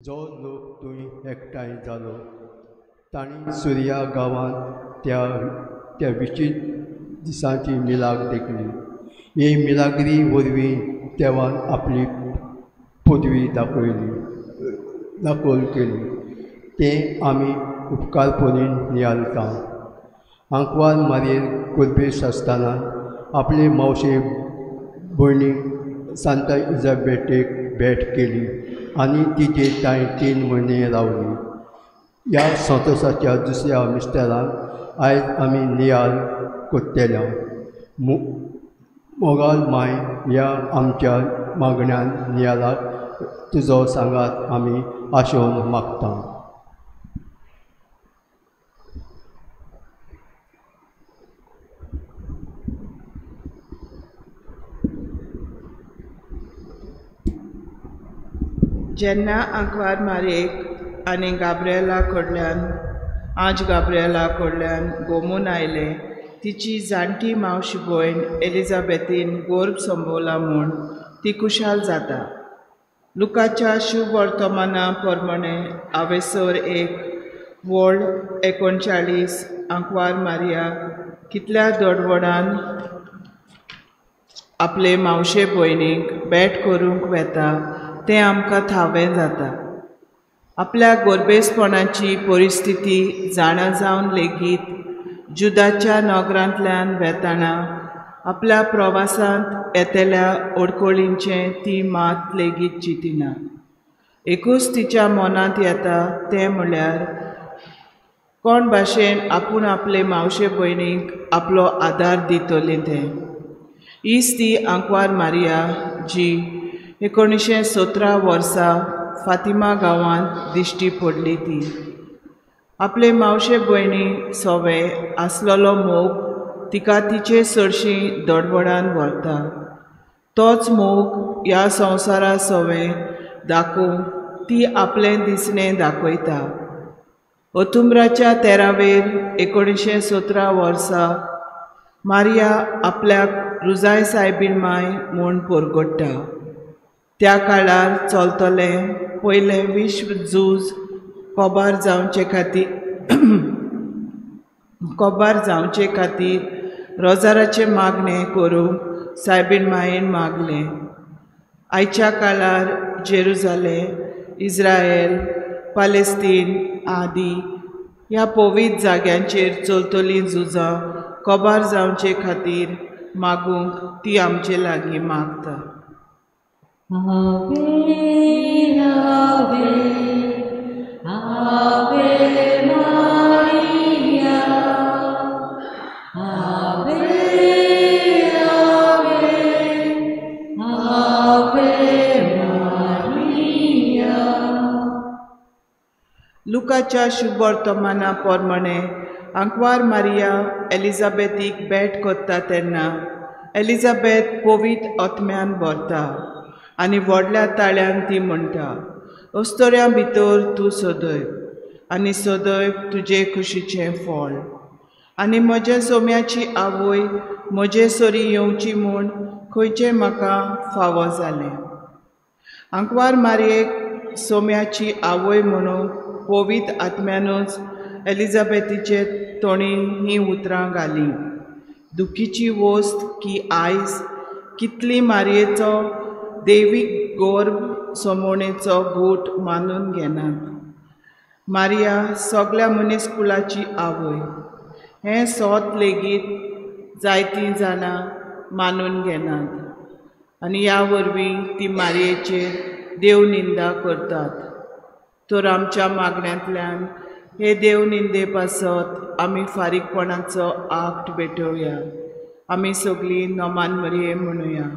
जो लोक थंय एकठांय जालो तांणी सुर्या गांवांत त्या त्या विशीत दिसांची मिलाग देखली. ही मिलाग्री वरवीं देवान आपली पदवी दाखयली दाखोवन केली तें आमी उपकारपणीन नियाळटा. आंकवार मारयेन कुर्बेस आसतना आपले मावशे भयणीक सांता इजाबेटीक भेट केली आनी तिचे तांय 3 म्हयने रावली. ह्या संतोशाच्या दुसऱ्या मिस्टरान आयज आमी नियाळ कोत्तेल्या. मोगाल माय ह्या आमच्या मागण्यान नियाळाक तुजो सांगात आमी आशोवन मागता. जेन्ना आंकवार मारयेक आनी गाब्रिएला कडल्यान आज गाब्रिएला कडल्यान गोमून आयलें तिची जाणटी मावशी भयण एलिझाबेथीन गोर्भ संभवला म्हूण ती खुशाल जाता. लुकाच्या शुभवर्तमाना प्रमाणे आवेसर 1 वळ 39 आंकवार मारिया कितल्या दोडवडान आपले मावशे भयणीक भेट करूंक वेता तें आमकां थावें जाता. आपल्या गोरबेसपणाची परिस्थिती जाणा जावन लेगीत जुदाच्या नगरांतल्यान वेताना आपल्या प्रवासांत येतल्या अडकळींचें ती मात लेगीत चिंतिना. एकूच तिच्या मनांत येता तें म्हळ्यार कोण भाशेन आपूण आपले मावशे भयणीक आपलो आदार दितली तें. हीच ती आंकवार मारिया जी 1917 वर्सा फातिमा गांवांत दिश्टी पडली ती आपले मावशे भयणी सोवे आसलेलो मोग तिका तिचे सरशी दडबडान व्हरता. तोच मोग ह्या संवसारा सोवे दाखोवंक ती आपलें दिसणें दाखयता. ओतुम्बराच्या 13वेर 1917 वर्सा मारिया आपल्याक रुजाय सायबीण माय म्हूण परगट्टा. त्या काळार चलतलें पयलें विश्व झूज कोबार जावचे खातीर रोजाराचें मागणें करूंक सायबीण मायेन मागलें. आयच्या काळार जेरुजालें, इस्रायल, पालेस्तीन आदी ह्या पवित्र जाग्यांचेर चलतलीं झुजां कोबार जावचे खातीर मागूंक ती आमचे लागीं मागता. Ave, Ave, Ave Maria, Ave, Ave, Ave Maria. लुकाच्या शुभवर्तमाना प्रमाणे आंकवार मारिया एलिझाबेथीक भेट करता तेन्ना एलिझाबेथ पवित्र आत्म्यान भरता आनी व्हडल्या ताळ्यान ती म्हणटा, अस्तोऱ्यां भितर तूं सदैव आनी सदैव तुजे खुशीचें फळ आनी म्हज्या सोम्याची आवय म्हजे सरी येवची म्हूण खंयचें म्हाका फावो जालें. आंकवार मारयेक सोम्याची आवय म्हणून पवित्र आत्म्यानूच एलिझाबेथीचे तोंडी हीं उतरां घालीं. दुखीची वस्त की आयज कितली मारयेचो देवीक गोर्भ सोमोणेचो गूट मानून घेनात. मारिया सगल्या मनीस कुळाची आवय हें सोत लेगीत जायतीं जाणां मानून घेनात आनी ह्या वरवीं ती मारयेचेर देवनिंदा करतात. तर आमच्या मागण्यांतल्यान हे देवनिंदे पासत आमी फारीकपणाचो आक्त भेटोवया. आमी सगळीं नमान मरये म्हणुया.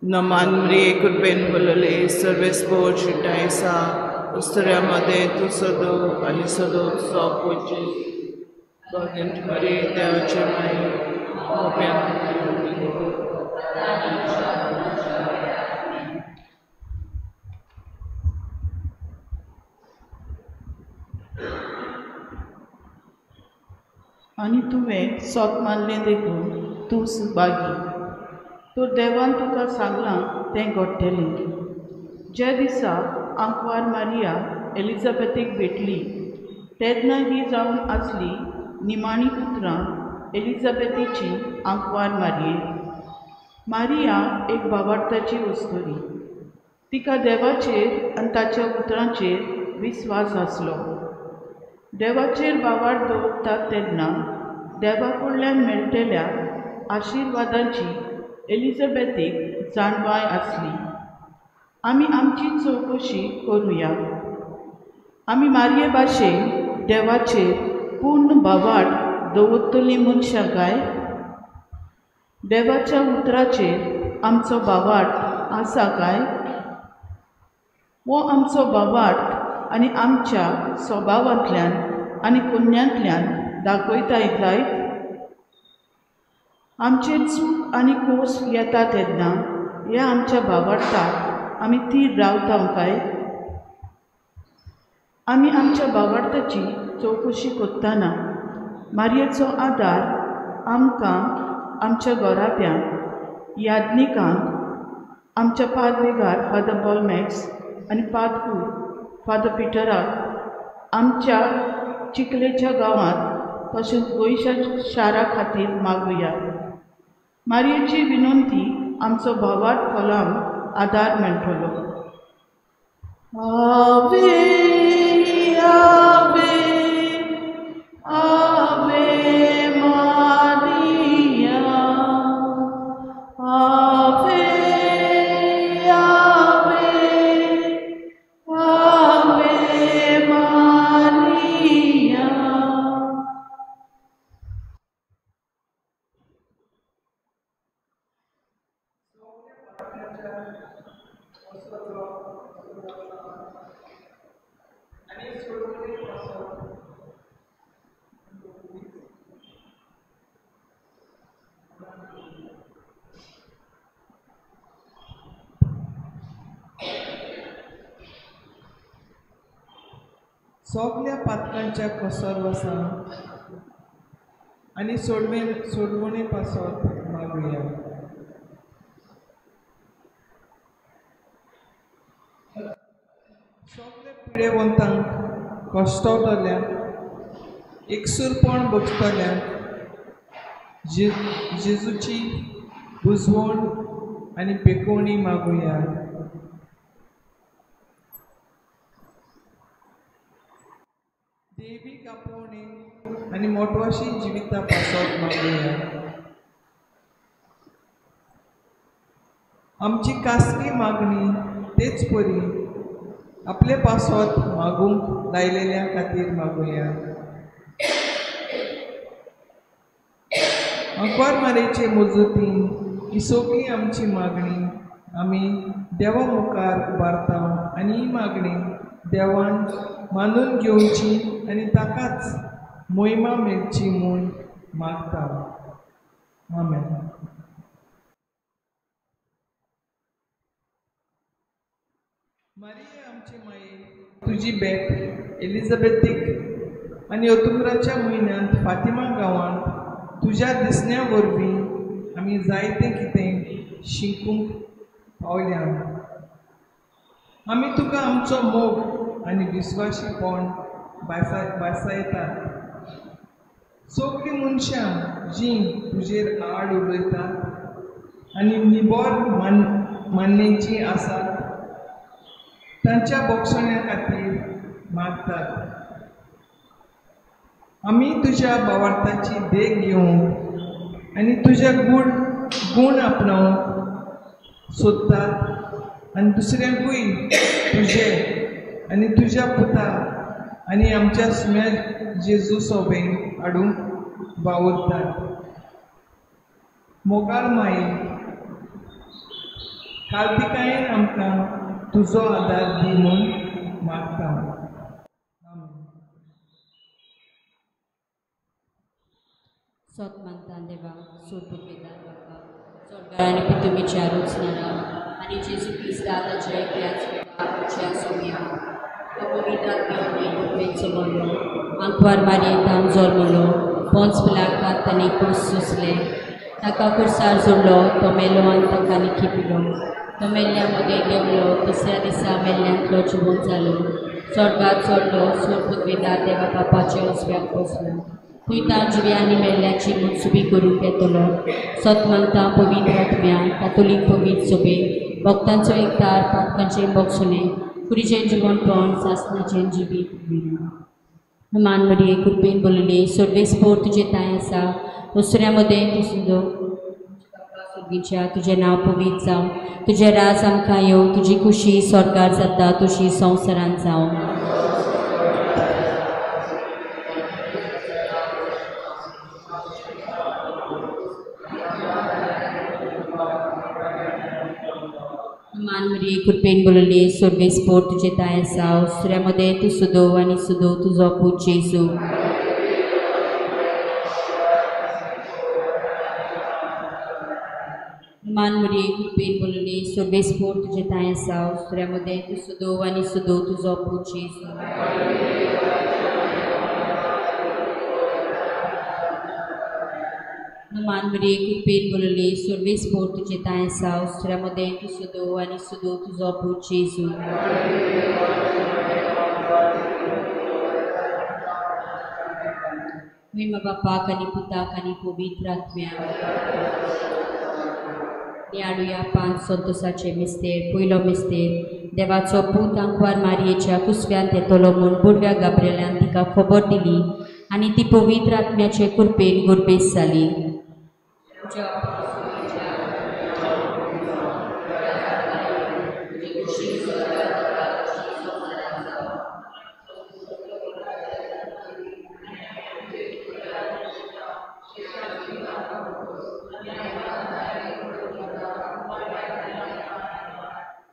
नमान मरिये कृपेन बोलले सर्वेस्पोर शिटायसा उस्तऱ्या मध्ये तूं सदो आनी सदो सोपोचे मरिये देवाचे माय. आनी तुवें सोत मारलें देखून तूं सुभागी. तर देवान तुका सांगलां तें घडटलें. ज्या दिसा आंकवार मारिया एलिझाबेथीक भेटली तेन्ना ही जावन आसली निमाणी उतरां एलिझाबेथीची आंकवार मारिये। मारिया एक भावार्थाची वस्तुरी। तिका देवाचेर आनी ताच्या उतरांचेर विस्वास आसलो। देवाचेर भावार्थ दवरतात तेन्ना देवा कडल्यान मेळटल्या आशिर्वादांची एलिझाबेथीक जाणवाय आसली। आमी आमची चवकशी करुया। आमी मारिये भाशेन देवाचेर पूर्ण भावार्थ दवरतलीं मनशां काय? देवाच्या उतराचेर आमचो भावार्थ आसा काय? वो आमचो भावार्थ आनी आमच्या स्वभावांतल्यान आनी पुण्यांतल्यान दाखयता जायत? आमचेर चूक आनी खोस येता तेन्ना ह्या आमच्या भावार्थाक आमी थीर रावता काय? आमी आमच्या भावार्थाची चवकशी करतना मारियेचो आदार आमकां, आमच्या घराब्यांक, याज्ञिकांक, आमच्या पादवेगार फादर बॉलमॅक्स आनी पादकूर फादर पिटराक, आमच्या चिखलेच्या गांवांत तशेंच गोंयच्या शारा खातीर मागुया। मारियेची विनंती आमचो भावार्थ फलांक आदार मेळटलो। आवे आवे आवे मारिया, आवे आवे आवे मारिया। सगल्या पातकांच्या कसर वसा आनी सोडवणे पासत मागुया। सगल्या पिडेवंतांक, कश्टवतल्यांक, एकसूरपण भोगतल्यांक जेजूची बुजवण आनी पेकोवणी मागुया। देवीक आपोवणे आनी मोटवाशी जिविता पासत मागुया। आमची खासगी मागणी तेच परी आपले पासत मागूंक लायलेल्या खातीर मागुया। आंकवार मारेचे मजतीन ही सगळी आमची मागणी आमी देवा मुखार उबारता आनी ही मागणी देवान मानून घेवची आनी ताकाच मोहिमा मेळची म्हूण मागता। आमेन। मारिया आमची माये, तुजी भेट एलिझाबेथीक आनी ऑक्टोबराच्या म्हयन्यांत फातिमा गांवांत तुज्या दिसण्या वरवीं आमी जायतें कितें शिकूंक पावल्या। आमी तुका आमचो मोग आनी विस्वाशीपण भासायतात। सगळीं मनशां जीं तुजेर आड उलयतात आनी निबर मान्नेचीं आसात तांच्या बोगसण्या खातीर मागतात। आमी तुज्या भावार्थाची देख घेवंक आनी तुजे गूण आपणावंक सोदतात आनी दुसऱ्यांकूय तुजे आनी तुज्या पुता आनी आमच्या सुम्या जेजू सोबेन हाडूंक वावुरतात। मोगाळ माये, काळतिकायेन आमकां तुजो आदार दी म्हूण मागता। सोत मानता देवा, सोदूक बाबा, स्वर्गार आनी पितुमीच्या रुचनारा आनी जेजू क्रिस्ता ताच्या एकल्याच पुता सोम्या, तो पवित्र आत्म्यान जल्मलो, आंकवार मारयेंत जल्मलो, पोंच पिलाकात ताणें कूस सोंसलें, ताका कुर्सार जोडलो, तो मेलो आनी ताका निखिपिलो, तो मेल्ल्या मदें देंवलो, तिसऱ्या दिसा मेल्ल्यांतलो जिवंत जालो, स्वर्गात चडलो, सोरपुतवेदा देवा बापाच्या उजव्याक बसलो. थंय जिव्या आनी मेल्ल्याची मनसुबी करूंक येतलो. सत मानता पवित्र आत्म्या, कातोलीक पवित्र सभे, भक्तांचो एकतार, पातकांचें बक्षणें, कुडीचें जिवनपण, सासणाचें जिवीत. मान मरिये कृपेन बोलले, सर्वेस्पोर तुजें तांय आसा, दुसऱ्या मदें तूं सुद्दां सुगीच्या तुजें नांव पवित्र जावं, तुजें राज आमकां येवं, तुजी खुशी स्वर्गार जाता तशी संवसारांत जावं. मान मरिये कृपेन बोलले, सर्वेस्पोर तुजें तांय आसा, दुसऱ्या मदें तूं सुदो आनी सुदो तुजो पूत जेजू. मान मरिये कृपेन बोलले, सर्वेस्पोर तुजें तांय आसा, दुसऱ्या मदें तूं सुदो आनी सुदो तुजो पूत जेजू. मान मरिये कृपेन बोलले, सर्वेस्पोर तुजें तांय आसा, दुसऱ्या मदें तूं सुदो आनी सुदो तुजो पूत जेजू. महिमा बापाक आनी पुताक आनी पवित्र आत्म्याक. नियाळुया पांच संतोसाचे मिस्तेर. पयलो मिस्तेर, देवाचो पूत आंकवार मारयेच्या कुसव्यांत येतलो म्हूण बुडव्या गाब्रेल्यान तिका खबर दिली आनी ती पवित्र आत्म्याचे कृपेन गुरबेस जाली.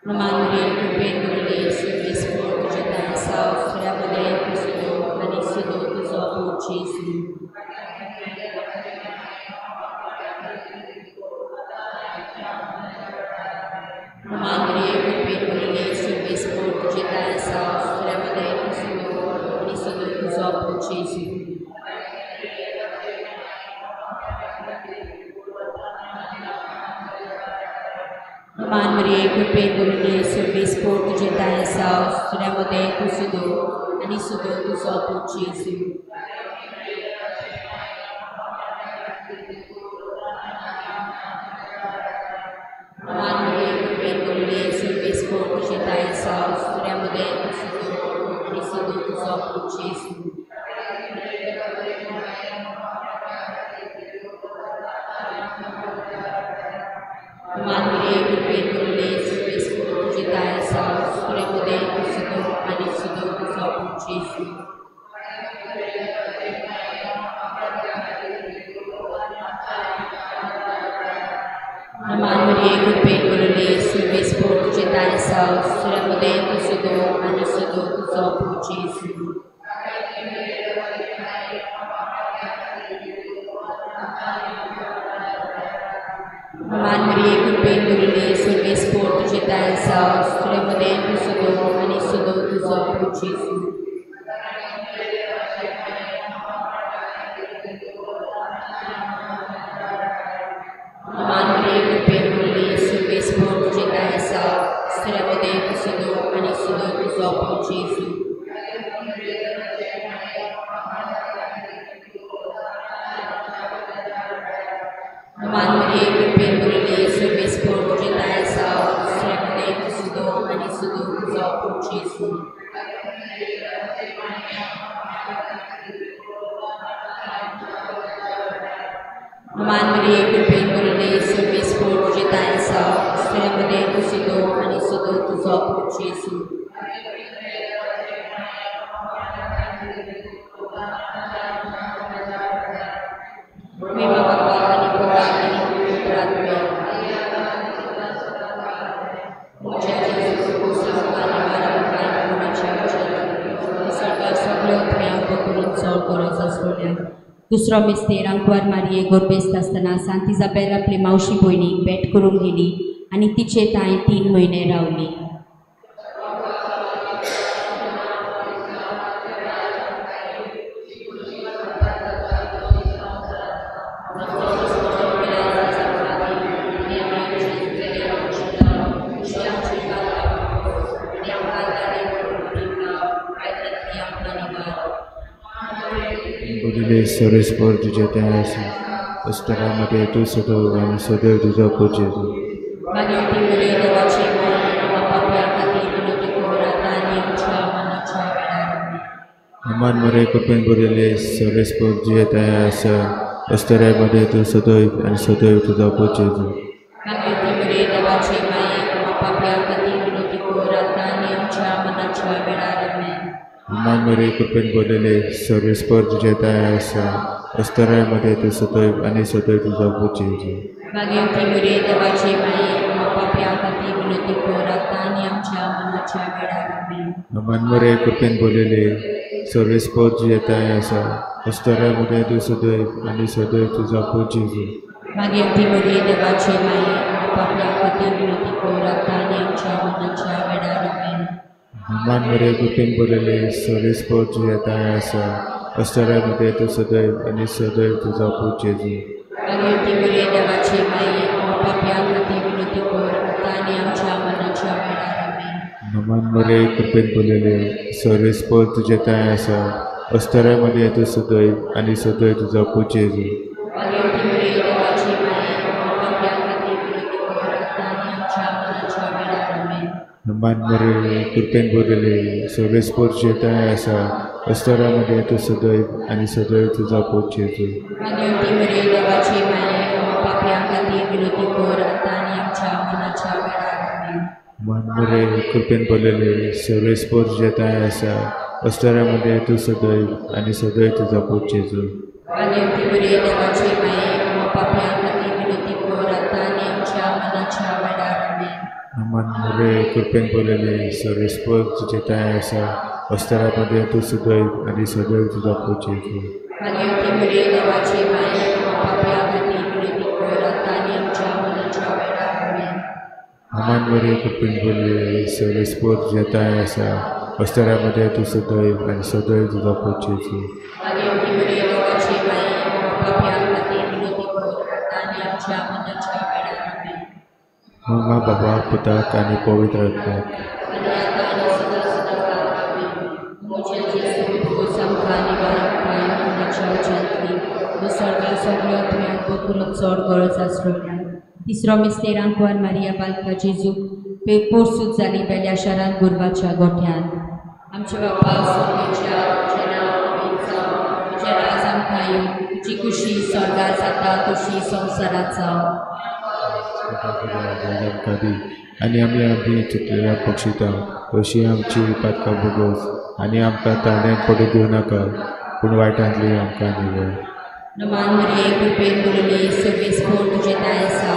मान मरिये कृपेन भरिल्ली, सर्वेस्पोर तुजें तांय आसा, दुसऱ्या मदें तूं सुदो आनी सुदो तुजो पूत जेजू. मान मरिये कृपेन भरिल्ली, सर्वेस्पोर तुजें तांय आसा, दुसऱ्या मदें तूं सुदो आनी सुदो तुजो पूत जेजू. मान मरिये कृपेन भरिल्ली, सर्वेस्पोर तुजें तांय आसा, दुसऱ्या मदें तूं सुदो आनी सुदो तुजो पूत जेजू. मान मरिये कृपेन भरिल्ली, सर्वेस्पोर तुजें तांय आसा, दुसऱ्या मदें तूं सुदो आनी सुदो तुजो पूत जेजू. मान मरिये कृपेन भरिल्ली, सर्वेस्पोर तुजें तांय आसा, दुसऱ्या मदें तूं सुदो आनी सुदो तुजो पूत जेजू. मान मरिये कृपेन भरिल्ली, सर्वेस्पोर तुजें तांय आसा, दुसऱ्या मदें तूं सुदो आनी सुदो तुजो पूत जेजू. मान मरिये कृपेन भरिल्ली, सर्वेस्पोर तुजें तांय आसा, दुसऱ्या मदें तूं सुदो आनी सुदो तुजो पूत जेजू. मान मरिये कृपेन भरिल्ली, सर्वेस्पोर तुजें तांय आसा, दुसऱ्या मदें तूं सुदो आनी सुदो तुजो पूत जेजू. मान मरिये कृपेन भरिल्ली, सर्वेस्पोर तुजें तांय आसा, दुसऱ्या मदें तूं सुदो आनी सुदो तुजो पूत जेजू. मान मरिये कृपेन भरिल्ली, सर्वेस्पोर तुजें तांय आसा, दुसऱ्या मदें तूं सुदो आनी सुदो तुजो पूत जेजू. महिमा बापाक आनी पुताक आनी पवित्र आत्म्याक. म्हज्या जेजू सगळ्यो आत्म्यांक करून चड गरज आसलेल्या. दुसरो मिस्तेर, आंकवार मारये गोरबेस्त आसतना सांत इजाबेल आपले मावशी भयणीक भेट करूंक गेली आनी तिचे तांय 3 म्हयने रावली. भरिल्ले सर्वेस्पर तुजें तें आसा अस्तरामध्ये तूं सदैव आनी सदैव तुजो पूत जेजू. भाग्यवती मरिये देवाची माये, आम्हा पाप्यां खातीर विनवती कर आतां आनी आमच्या मरणाच्या वेळार. आमेन. अमान मरे कृपेन भरिल्ले सर्वेस्पर तुजें तें आसा अस्तरामध्ये तूं सदैव आनी सदैव तुजो पूत जेजू. भाग्यवती मरिये देवाची माये, आम्हा पाप्यां खातीर विनवती कर आतां आनी आमच्या मरणाच्या वेळार. आमेन. अमान मरे कृपेन भरिल्ले सर्वेस्पर तुजें तें आसा अस्तरामध्ये तूं सदैव आनी सदैव तुजो पूत जेजू. भाग्यवती मरिये देवाची माये, आम्हा पाप्यां खातीर विनवती कर आतां आनी आमच्या मरणाच्या वेळार. आमेन. अमान मरे कृपेन भरिल्ले सर्वेस्पर तुजें तें आसा अस्तरामध्ये तूं सदैव आनी सदैव तुजो पूत जेजू. भाग्यवती मरिये देवाची माये, आम्हा पाप्यां खातीर विनवती कर आतां आनी आमच्या मरणाच्या वेळार. आमेन. अमान मरे कृपेन भरिल्ले सर्वेस्पर तुजें तें आसा अस्तरामध्ये तूं सदैव आनी सदैव तुजो पूत जेजू. भाग्यवती मरिये देवाची माये, आम्हा पाप्यां खातीर विनवती कर आतां आनी आमच्या मरणाच्या वेळार. आमेन. अमान मरे कृपेन भरिल्ले सर्वेस्पर तुजें तें आसा अस्तरामध्ये तूं सदैव आनी सदैव तुजो पूत जेजू. भाग्यवती मरिये देवाची माये, आम्हा पाप्यां खातीर विनवती कर आतां आनी आमच्या मरणाच्या वेळार. आमेन. अमान मरे कृपेन भरिल्ले सर्वेस्पर तुजें तें आसा अस्तरामध्ये तूं सदैव आनी सदैव तुजो पूत जेजू. भाग्यवती मरिये देवाची माये, आम्हा पाप्यां खातीर विनवती कर आतां आनी आमच्या मरणाच्या वेळार. आमेन. अमान मरे कृपेन भरिल्ले सर्वेस्पर तुजें तें आसा अस्तरामध्ये तूं सदैव आनी सदैव तुजो पूत जेजू. भाग्यवती मरिये देवाची माये, आम्हा पाप्यां खातीर विनवती कर आतां आनी आमच्या मरणाच्या वेळार. आमेन. अमान मरे कृपेन भरिल्ले सर्वेस्पर तुजें तें आसा अस्तरामध्ये तूं सदैव आनी सदैव तुजो पूत जेजू. भाग्यवती मरिये देवाची माये, आम्हा पाप्यां खातीर विनवती कर आतां आनी आमच्या मरणाच्या वेळार. आमेन. अमान मरे कृपेन भरिल्ले सर्वेस्पर तुजें तें आसा अस्तरामध्ये तूं सदैव आनी सदैव तुजो पूत जेजू. भाग्यवती मरिये देवाची माये, आम्हा पाप्यां खातीर विनवती कर आतां आनी आमच्या मरणाच्या वेळार. आमेन. मम्मा बाबा पुताक आनी पवित्र आत्म्याक. आनी आतां आनी सदां सदां काळ. आमेन. म्हज्या जेजू भोगोस आमकां निवार आमकां मरणाच्या उज्यांतली स्वर्गा सगळ्यो तुवें बकरूच चड गरज आसलोल्या. तिसरो मिस्तेर आंकवार मारिया बालका जेजूक पोरसूत जाली बेल्या शारांत गोरवाच्या गोठ्यांत. आमच्या बापा स्वर्गाच्या, तुजें नांव पवित्र जावं, तुजें राज आमकां येवं, तुजी खुशी स्वर्गार जाता तशी संवसारांत जावं. आमकां दी आनी आमी आमची चुकलेल्या बक्षिता तशी आमची पातकां भोगोस आनी आमकां ताळ्यांत पडूं दिवं नाका पूण वायटांतली आमकां निवळ. नमान मरिये कृपेन भरिल्ले सर्वेस्पर तुजें दाय आसा,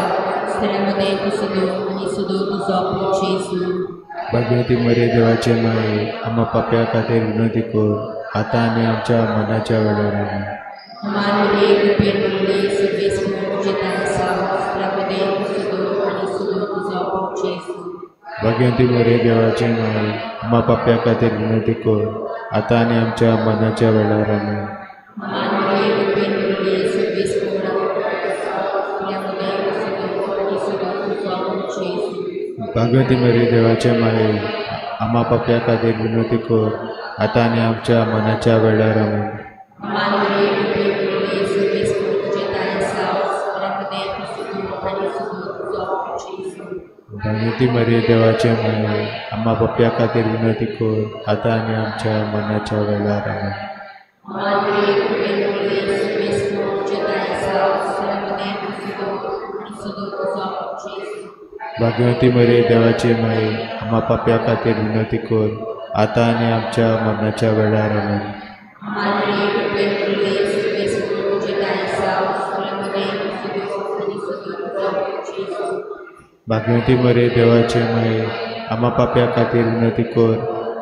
स्त्रियां मदें तूं सदो आनी सदो तुजो पूत जेजू. भाग्यवती मरिये देवाचे माये, आम्हा पाप्यां खातीर विनवती कर आतां आनी आमच्या मरणाच्या वेळार. आमेन. नमान मरिये कृपेन भरिल्ले सर्वेस्पर तुजें दाय आसा, स्त्रियां मदें तूं सदो आनी सदो तुजो पूत जेजू. भाग्यवती मरिये देवाचे माये, आम्हा पाप्यां खातीर विनवती कर आतां आनी आमच्या मरणाच्या वेळार. आमेन. नमान मरिये कृपेन भरिल्ले सर्वेस्पर स्त्रियां मदें तूं सदो आनी सदो तुजो पूत जेजू. भाग्यवती मरिये देवाचे माये, आम्हा पाप्यां खातीर विनवती कर आतां आनी आमच्या मरणाच्या वेळार. आमेन. नमान मरिये कृपेन भरिल्ले सर्वेस्पर तुजें दाय आसा, स्त्रियां मदें तूं सदो आनी सदो तुजो पूत जेजू. भाग्यवती मरिये देवाचे माये, आम्हा पाप्यां खातीर विनवती कर आतां आनी आमच्या मरणाच्या वेळार. आमेन. नमान मरिये कृपेन भरिल्ले सर्वेस्पर तुजें दाय आसा, स्त्रियां मदें तूं सदो आनी सदो तुजो पूत जेजू. भाग्यवती मरिये देवाचे माये, आम्हा पाप्यां खातीर विनवती कर आतां आनी आमच्या मरणाच्या वेळार. आमेन. नमान मरिये कृपेन भरिल्ले सर्वेस्पर तुजें दाय आसा, स्त्रियां मदें तूं सदो आनी सदो तुजो पूत जेजू. भाग्यवती मरिये देवाचे माये, आम्हा पाप्यां खातीर विनवती कर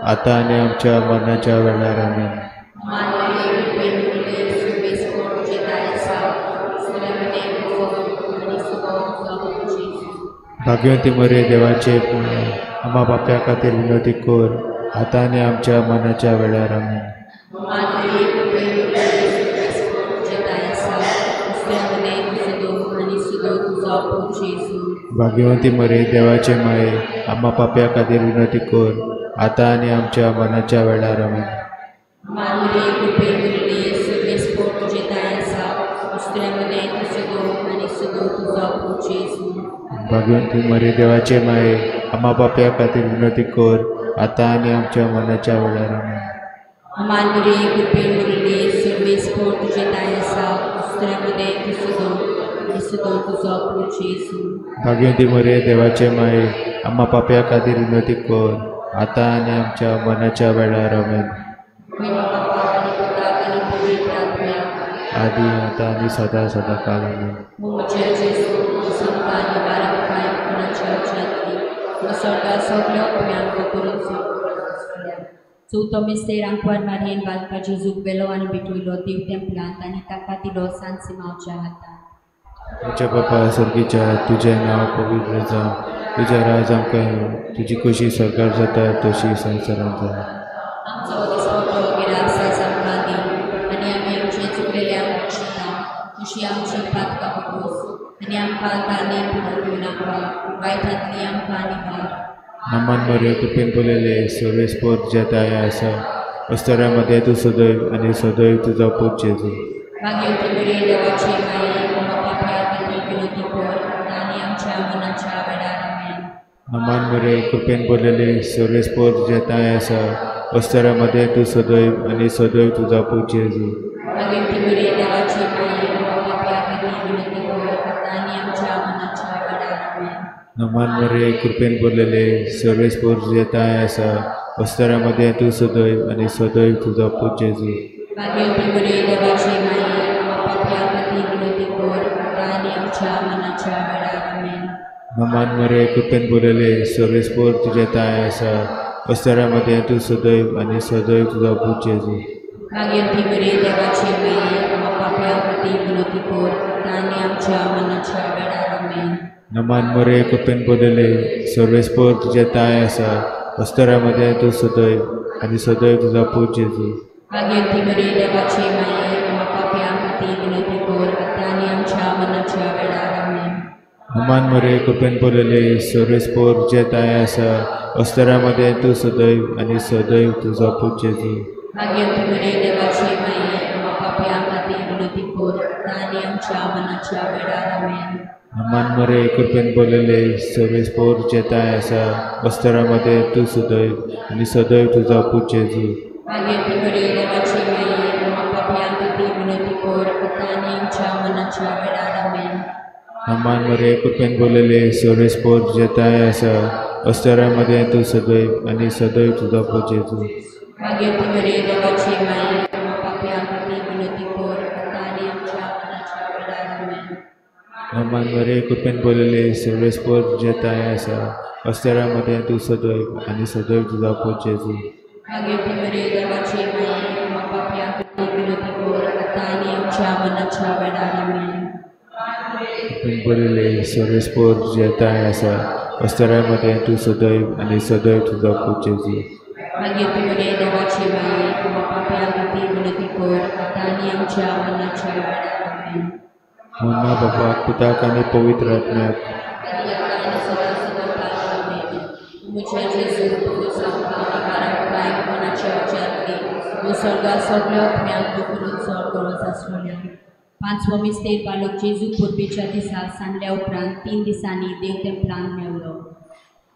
आतां आनी आमच्या मरणाच्या वेळार. आमेन. नमान मरिये कृपेन भरिल्ले सर्वेस्पर तुजें दाय आसा, स्त्रियां मदें तूं सदो आनी सदो तुजो पूत जेजू. भाग्यवती मरिये देवाचे माये, आम्हा पाप्यां खातीर विनवती कर आतां आनी आमच्या मरणाच्या वेळार. आमेन. नमान मरिये कृपेन भरिल्ले सर्वेस्पर तुजें दाय आसा, स्त्रियां मदें तूं सदो आनी सदो तुजो पूत जेजू. भाग्यवती मरिये देवाचे माये, आम्हा पाप्यां खातीर विनवती कर आतां आनी आमच्या मरणाच्या वेळार. आमेन. नमान मरिये कृपेन भरिल्ले सर्वेस्पर उस्तुऱ्यामध्ये तूं सदो आनी सदो तुजो पूत जेजू. भाग्यवंती मरिये देवाचे माये, आम्हा पाप्या खातीर विनंती कर आतां आनी आमच्या मरणाच्या वेळार. आमेन. अमान मरिये कृपेन भरिल्ली, सर्वेस्पर तुजें ताय आसा, उस्तुऱ्यामध्ये तूं सदो आनी सदो तुजो पूत जेजू. भाग्यवंती मरिये देवाचे माये, आम्हा पाप्या खातीर विनंती कर आतां आनी आमच्या मरणाच्या वेळार. आमेन. महिमा बापाक आनी पुताक आनी पवित्र आत्म्याक, आदी आतां आनी सदां सदां काल. आमेन. म्हज्या जेजू संतां निवारक कांय कोणाच्या जातली स्वर्गा सगळ्यो आत्म्यांक करून सोडल्या. चवथो मिस्तेर आंकवार मारयेन बालका जेजूक वेलो आनी भेटयलो देव तेंपलांत आनी ताका दिलो सांत सिमांवच्या हातांत. आमच्या बापा सर्गीच्या, तुजें नांव पवित्र जावं, तुजें राज आमकां येवं, तुजी खोशी स्वर्गार जाता तशी संवसारांत जावं. आमचो दिसपट्टो गिरास आयज आमकां दी आनी आमी आमचे चुकलेल्यांक बक्षिता तशी आमची पातकां बगोस आनी आमकां तानेर पडूंक दिवं नाका, वायटांतली आमकां निवार. नमन मरिये कृपेन भरलेले, सर्वेस्पर तुज्या ताय आसा, अस्तुऱ्यां तूं सदैव आनी सदैव तुजो पूत जेजू. भाग्यवती मरिये देवाचे माये, आमकां पापयां खातीर विनंती कर आतां आनी आमच्या मरणाच्या वेळार. आमेन. नमन मरिये कृपेन भरलेले, सर्वेस्पर तुज्या ताय आसा, अस्तुऱ्यां तूं सदैव आनी सदैव तुजो पूत जेजू. भाग्यवती मरिये देवाचे माये, आमकां पापयां खातीर विनंती कर आतां आनी आमच्या मरणाच्या वेळार. आमेन. नमन मरिये कृपेन भरलेले, सर्वेस्पर तुज्या ताय आसा, अस्तुऱ्यां तूं सदैव आनी सदैव तुजो पूत जेजू. भाग्यवती मरिये देवाचे माये, आमकां पापयां खातीर विनंती कर आतां आनी आमच्या मरणाच्या वेळार. आमेन. नमन मरिये कृपेन भरलेले, सर्वेस्पर तुज्या ताय आसा, अस्तुऱ्यां तूं सदैव आनी सदैव तुजो पूत जेजू. भाग्यवती मरिये देवाचे माये, आमकां पापयां खातीर विनंती कर आतां आनी आमच्या मरणाच्या वेळार. आमेन. नमन मरिये कृपेन भरलेले, सर्वेस्पर तुज्या ताय आसा, अस्तुऱ्यां तूं सदैव आनी सदैव तुजो पूत जेजू. भाग्यवती मरिये देवाचे माये, आमकां पापयां खातीर विनंती कर आतां आनी आमच्या मरणाच्या वेळार. आमेन. नमन मरिये कृपेन भरलेले, सर्वेस्पर तुज्या ताय आसा, अस्तुऱ्यां तूं सदैव आनी सदैव तुजो पूत जेजू. भाग्यवती मरिये देवाचे माये, आमकां पापयां खातीर विनंती कर आतां आनी आमच्या मरणाच्या वेळार. आमेन. नमन मरिये कृपेन भरलेले, सर्वेस्पर तुज्या ताय आसा, अस्तुऱ्यां तूं सदैव आनी सदैव तुजो पूत जेजू. भाग्यवती मरिये देवाचे माये, आमकां पापयां खातीर विनंती कर आतां आनी आमच्या मरणाच्या वेळार. आमेन. नमन मरिये कृपेन भरलेले, सर्वेस्पर तुज्या ताय आसा, अस्तुऱ्यां तूं सदैव आनी सदैव तुजो पूत जेजू. भाग्यवती मरिये देवाचे माये, आमकां पापयां खातीर विनंती कर आतां आनी आमच्या मरणाच्या वेळार. आमेन. नमन मरिये कृपेन भरलेले, सर्वेस्पर तुज्या ताय आसा, अस्तुऱ्यां तूं सदैव आनी सदैव तुजो पूत जेजू. भाग्यवती मरिये देवाचे माये, आमकां पापयां खातीर विनंती कर आतां आनी आमच्या मरणाच्या वेळार. आमेन. कृपेन भरलेले, सर्वेस्पर तुज्या ताय आसा, अस्तुऱ्यां तूं सदैव आनी सदैव तुजो पूत जेजू. भाग्यवती मरिये देवाचे माये, आमकां पापयां खातीर विनंती कर आतां आनी आमच्या मरणाच्या वेळार. आमेन. महिमा बापाक, पुताक आनी पवित्र आत्म्याक, आनी आतां आनी सदां सदां काल. आमेन. म्हज्या जेजू, तुजो आमकां निवारक कांय मनाच्या विचारली स्वर्गा सगळ्यो आत्म्यांक करून चड गरज आसलेल्या. पांचवो मिस्तेर बालक जेजू परबेच्या दिसा सांडल्या उपरांत 3 दिसांनी देव तेंपलांत मेवलो.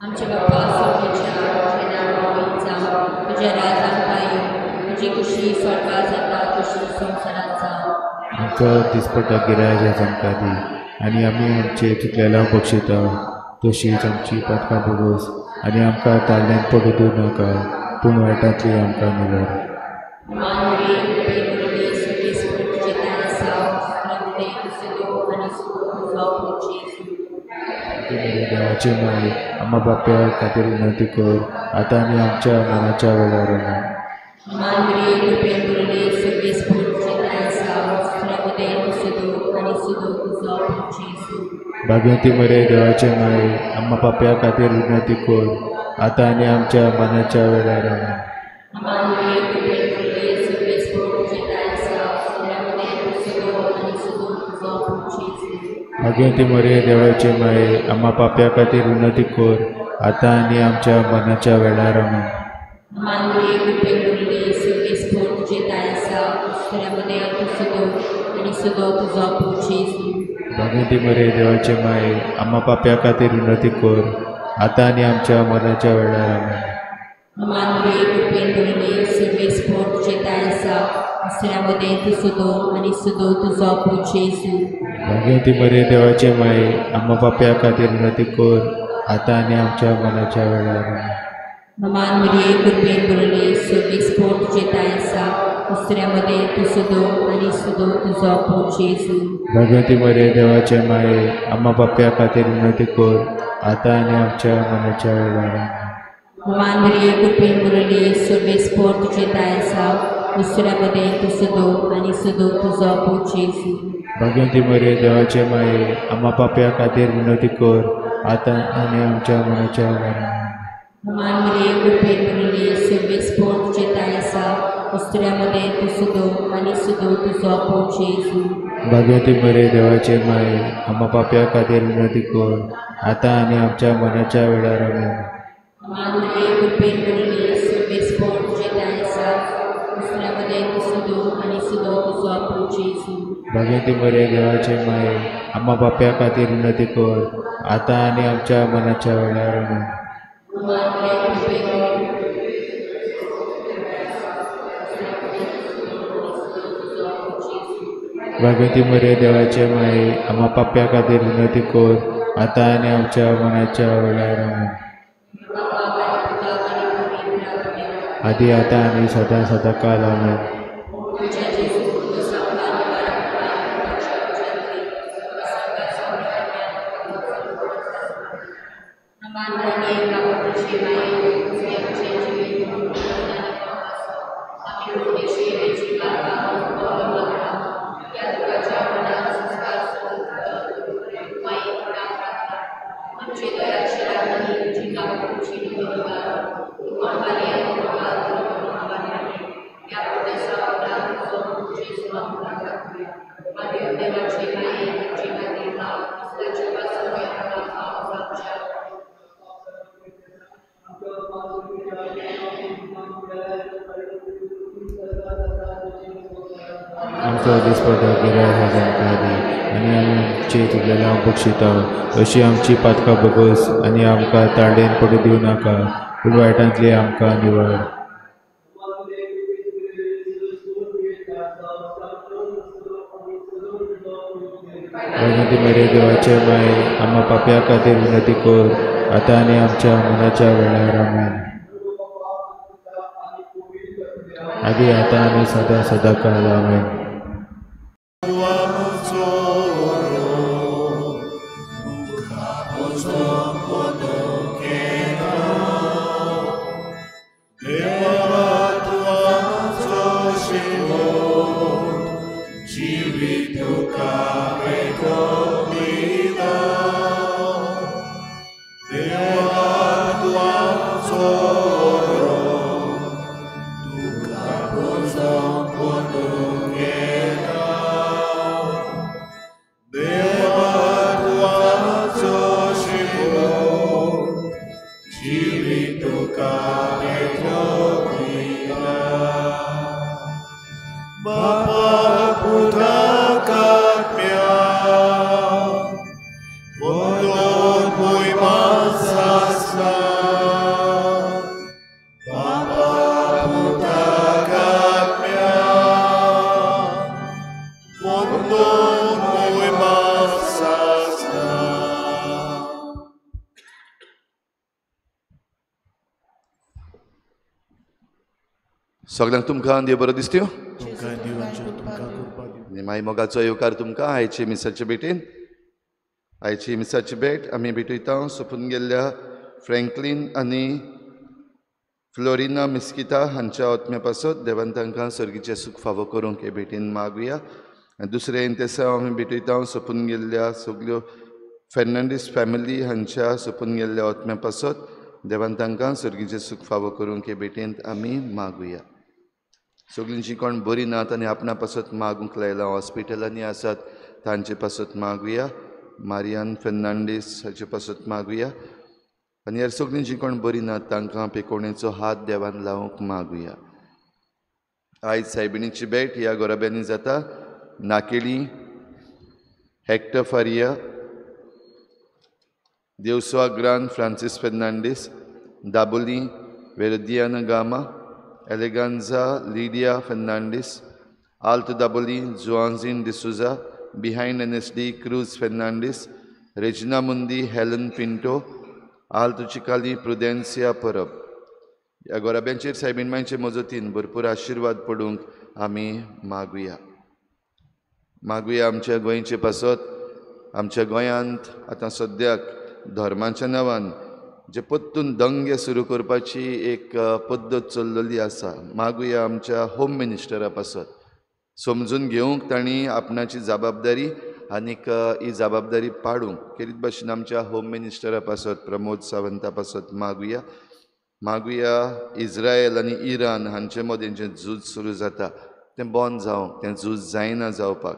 आमच्या बापा स्वर्गेच्या, तुजें नांव पवित्र जावं, तुजें राज आमकां येवं, तुजी खुशी स्वर्गार जाता तशी संवसारांत जावं. आमचो दिसपट्टो गिरायक आमकां दी आनी आमी आमचे चुकलेल्या बक्षिता तशीच आमची पातकां भोगोस आनी आमकां ताळ्यांत पडूं दिवं नाका, पूण वायटांतली आमकां निवार. देवाचे माये, आम्हा बाप्या खातीर विनंती कर आतां आनी आमच्या मरणाच्या वेळार. आमेन. भाग्यवती मरिये देवाचे माये, आम्हा पापया खातीर विनंती कर आतां आनी आमच्या मरणाच्या वेळार. आमेन. भाग्यवती मरिये देवाचे माये, आम्हा पापया खातीर विनंती कर आतां आनी आमच्या मरणाच्या वेळार. आमेन. आनी सदो तुजो पूत जेजू. भगवती मरे देवाचे माये आम्हा पाप्या खातीर विनंती कर आतां आनी आमच्या मरणाच्या वेळार. आमेन. मान मरिये कृपेन भरले सर्वेस्पोर तुजें दाय आसा, दुसऱ्या मदें तूं सदो आनी सदो तुजो पूत जेजू. भगवती मरे देवाचे माये आम्हा पाप्या खातीर विनंती कर आतां आनी आमच्या मरणाच्या वेळार. आमेन. मान मरिये कृपेन भरले सर्वेस्पोर तुजें दाय आसा, दुसऱ्या मदें तूं सदो आनी सदो तुजो पूत जेजू. भगवती मरे देवाचे माये आम्हा पाप्या खातीर विनंती कर आतां आनी आमच्या मरणाच्या वेळार. मान मरिये कृपेन भरले सर्वेस्पोर तुजें दाय आसा, दुसऱ्या मदें तूं सदो आनी सदो तुजो पूत जेजू. भगवती मरे देवाचे माये आम्हा पाप्या खातीर विनंती कर आतां आनी आमच्या मरणाच्या वेळार. मान मरिये कृपेन भरले सर्वेस्पोर तुजें दाय आसा, दुसऱ्या मदें तूं सदो आनी सदो तुजो पूत जेजू. भगवती मरे देवाचे माये आम्हा पाप्या खातीर विनंती कर आतां आनी आमच्या मरणाच्या वेळार. आमेन. मान मरिये कृपेन भरले सर्वेस्पोर तुजें दाय आसा, दुसऱ्या मदें तूं सदो आनी सदो तुजो पूत जेजू. भगवती मरे देवाचे माये आम्हा पाप्या खातीर विनंती कर आतां आनी आमच्या मरणाच्या वेळार. आमेन. मान मरिये कृपेन भगवती मरे देवाचे माये आम्हा पाप्या खातीर विनंती कर आतां आनी आमच्या मरणाच्या वेळार. आमेन. आदी आतां आनी सदां सदां काल. आमेन. आमचो दिसपटो गिराय आमकां दी आनी आमी आमची चुकलेल्या बक्षिता अशी आमची पातकां बगस आनी आमकां ताळेन पडूं दिवं नाका पूण वायटांतली आमकां निवळ. भगवती मरे देवाचे माये आम्हा पाप्या खातीर विनंती कर आतां आनी आमच्या मनाच्या वेळार. आमेन. आदी आतां आनी सदां सदां काल. आमेन. सगळ्यांक तुमकां देव बरो दिसत्यो आनी माई मोगाचो येवकार तुमकां आयचे मिसाचे भेटेन. आयची मिसाची भेट आमी भेटयता सोंपून गेल्ल्या फ्रँकलीन आनी फ्लोरिना मिस्किता हांच्या आत्म्या पासत देवान तांकां सर्गीचें सूख फावो करूंक हे भेटेन मागुया. आनी दुसरें इंतेसांव आमी भेटयता सोंपून गेल्ल्या सगल्यो फेर्नांडीस फॅमिली हांच्या सोंपून गेल्ल्या आत्म्या पासत देवान तांकां सर्गीचें सूख फावो करूंक हे भेटेंत आमी मागुया. सगळीं जी कोण बरी नात आनी आपणा पासत मागूंक लायलां हॉस्पिटलांनी आसात तांचे पासत मागुया. मारियान फेर्नांडीस हाचे पासत मागुया. आनी ह्या सगळीं जी कोण बरी नात तांकां पेकोणेचो हात देवान लावंक मागुया. आयज सायबिणीची भेट ह्या गोराब्यांनी जाता. Nakeli Hector Faria, Devsua Grand Francis Fernandes, Dabolim Verdiana Gama, Eleganza Lidia Fernandes, Alto Dabolim Juanzin D'Souza, behind NSD Cruz Fernandes, Regina Mundi Helen Pinto, Alto Chicalim Prudencia Parab. ह्या गोराब्यांचेर सायबीण मांयचे मजतीन भरपूर आशिर्वाद पडूंक आमी मागुया. मागुया आमच्या गोंयचे पासत. आमच्या गोंयांत आतां सद्याक धर्माच्या नांवान जे परतून दंगे सुरू करपाची एक पद्दत चल्लेली आसा. मागुया आमच्या होम मिनिस्टरा पासत समजून घेवंक तांणी आपणाची जबाबदारी आनीक ही जबाबदारी पाडूंक केरीत भाशेन आमच्या होम मिनिस्टरा पासत प्रमोद सावंता पासत मागुया. मागुया इज्रायल आनी इराण हांचे मदीं जें झूज सुरू जाता तें बंद जावंक, तें झूज जायना जावपाक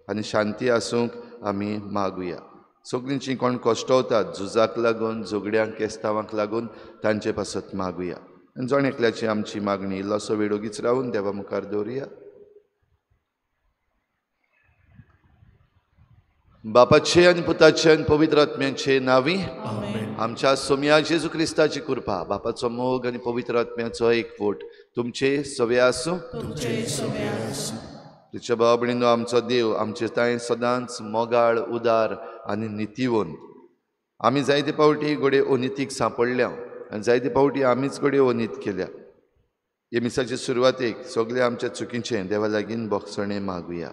आनी शांती आसूंक आमी मागुया. सगळींची कोण कश्टवतात झुजाक लागून, झगड्यांक केस्तांवांक लागून तांचे पासत मागुया. आनी जण एकल्याची आमची मागणी इल्लोसो वेळ ओगीच रावून देवा मुखार दवरुया. बापाचे आनी पुताचे आनी पवित्र आत्म्याचे नांवी आमच्या सोम्या जेजू क्रिस्ताची कृपा, बापाचो मोग आनी पवित्र आत्म्याचो एकवट तुमचे सवे आसूं. तुमच्या भाव भयणींनो, आमचो देव आमचे तांय सदांच मोगाळ, उदार आनी नितीवंत. आमी जायते पावटी घडये अनितीक सांपडल्या आनी जायते पावटी आमीच घडये अनीत केल्या. हे मिसाचे सुरवातेक सगळे आमच्या चुकीचें देवा लागीं बोगसणें मागुया.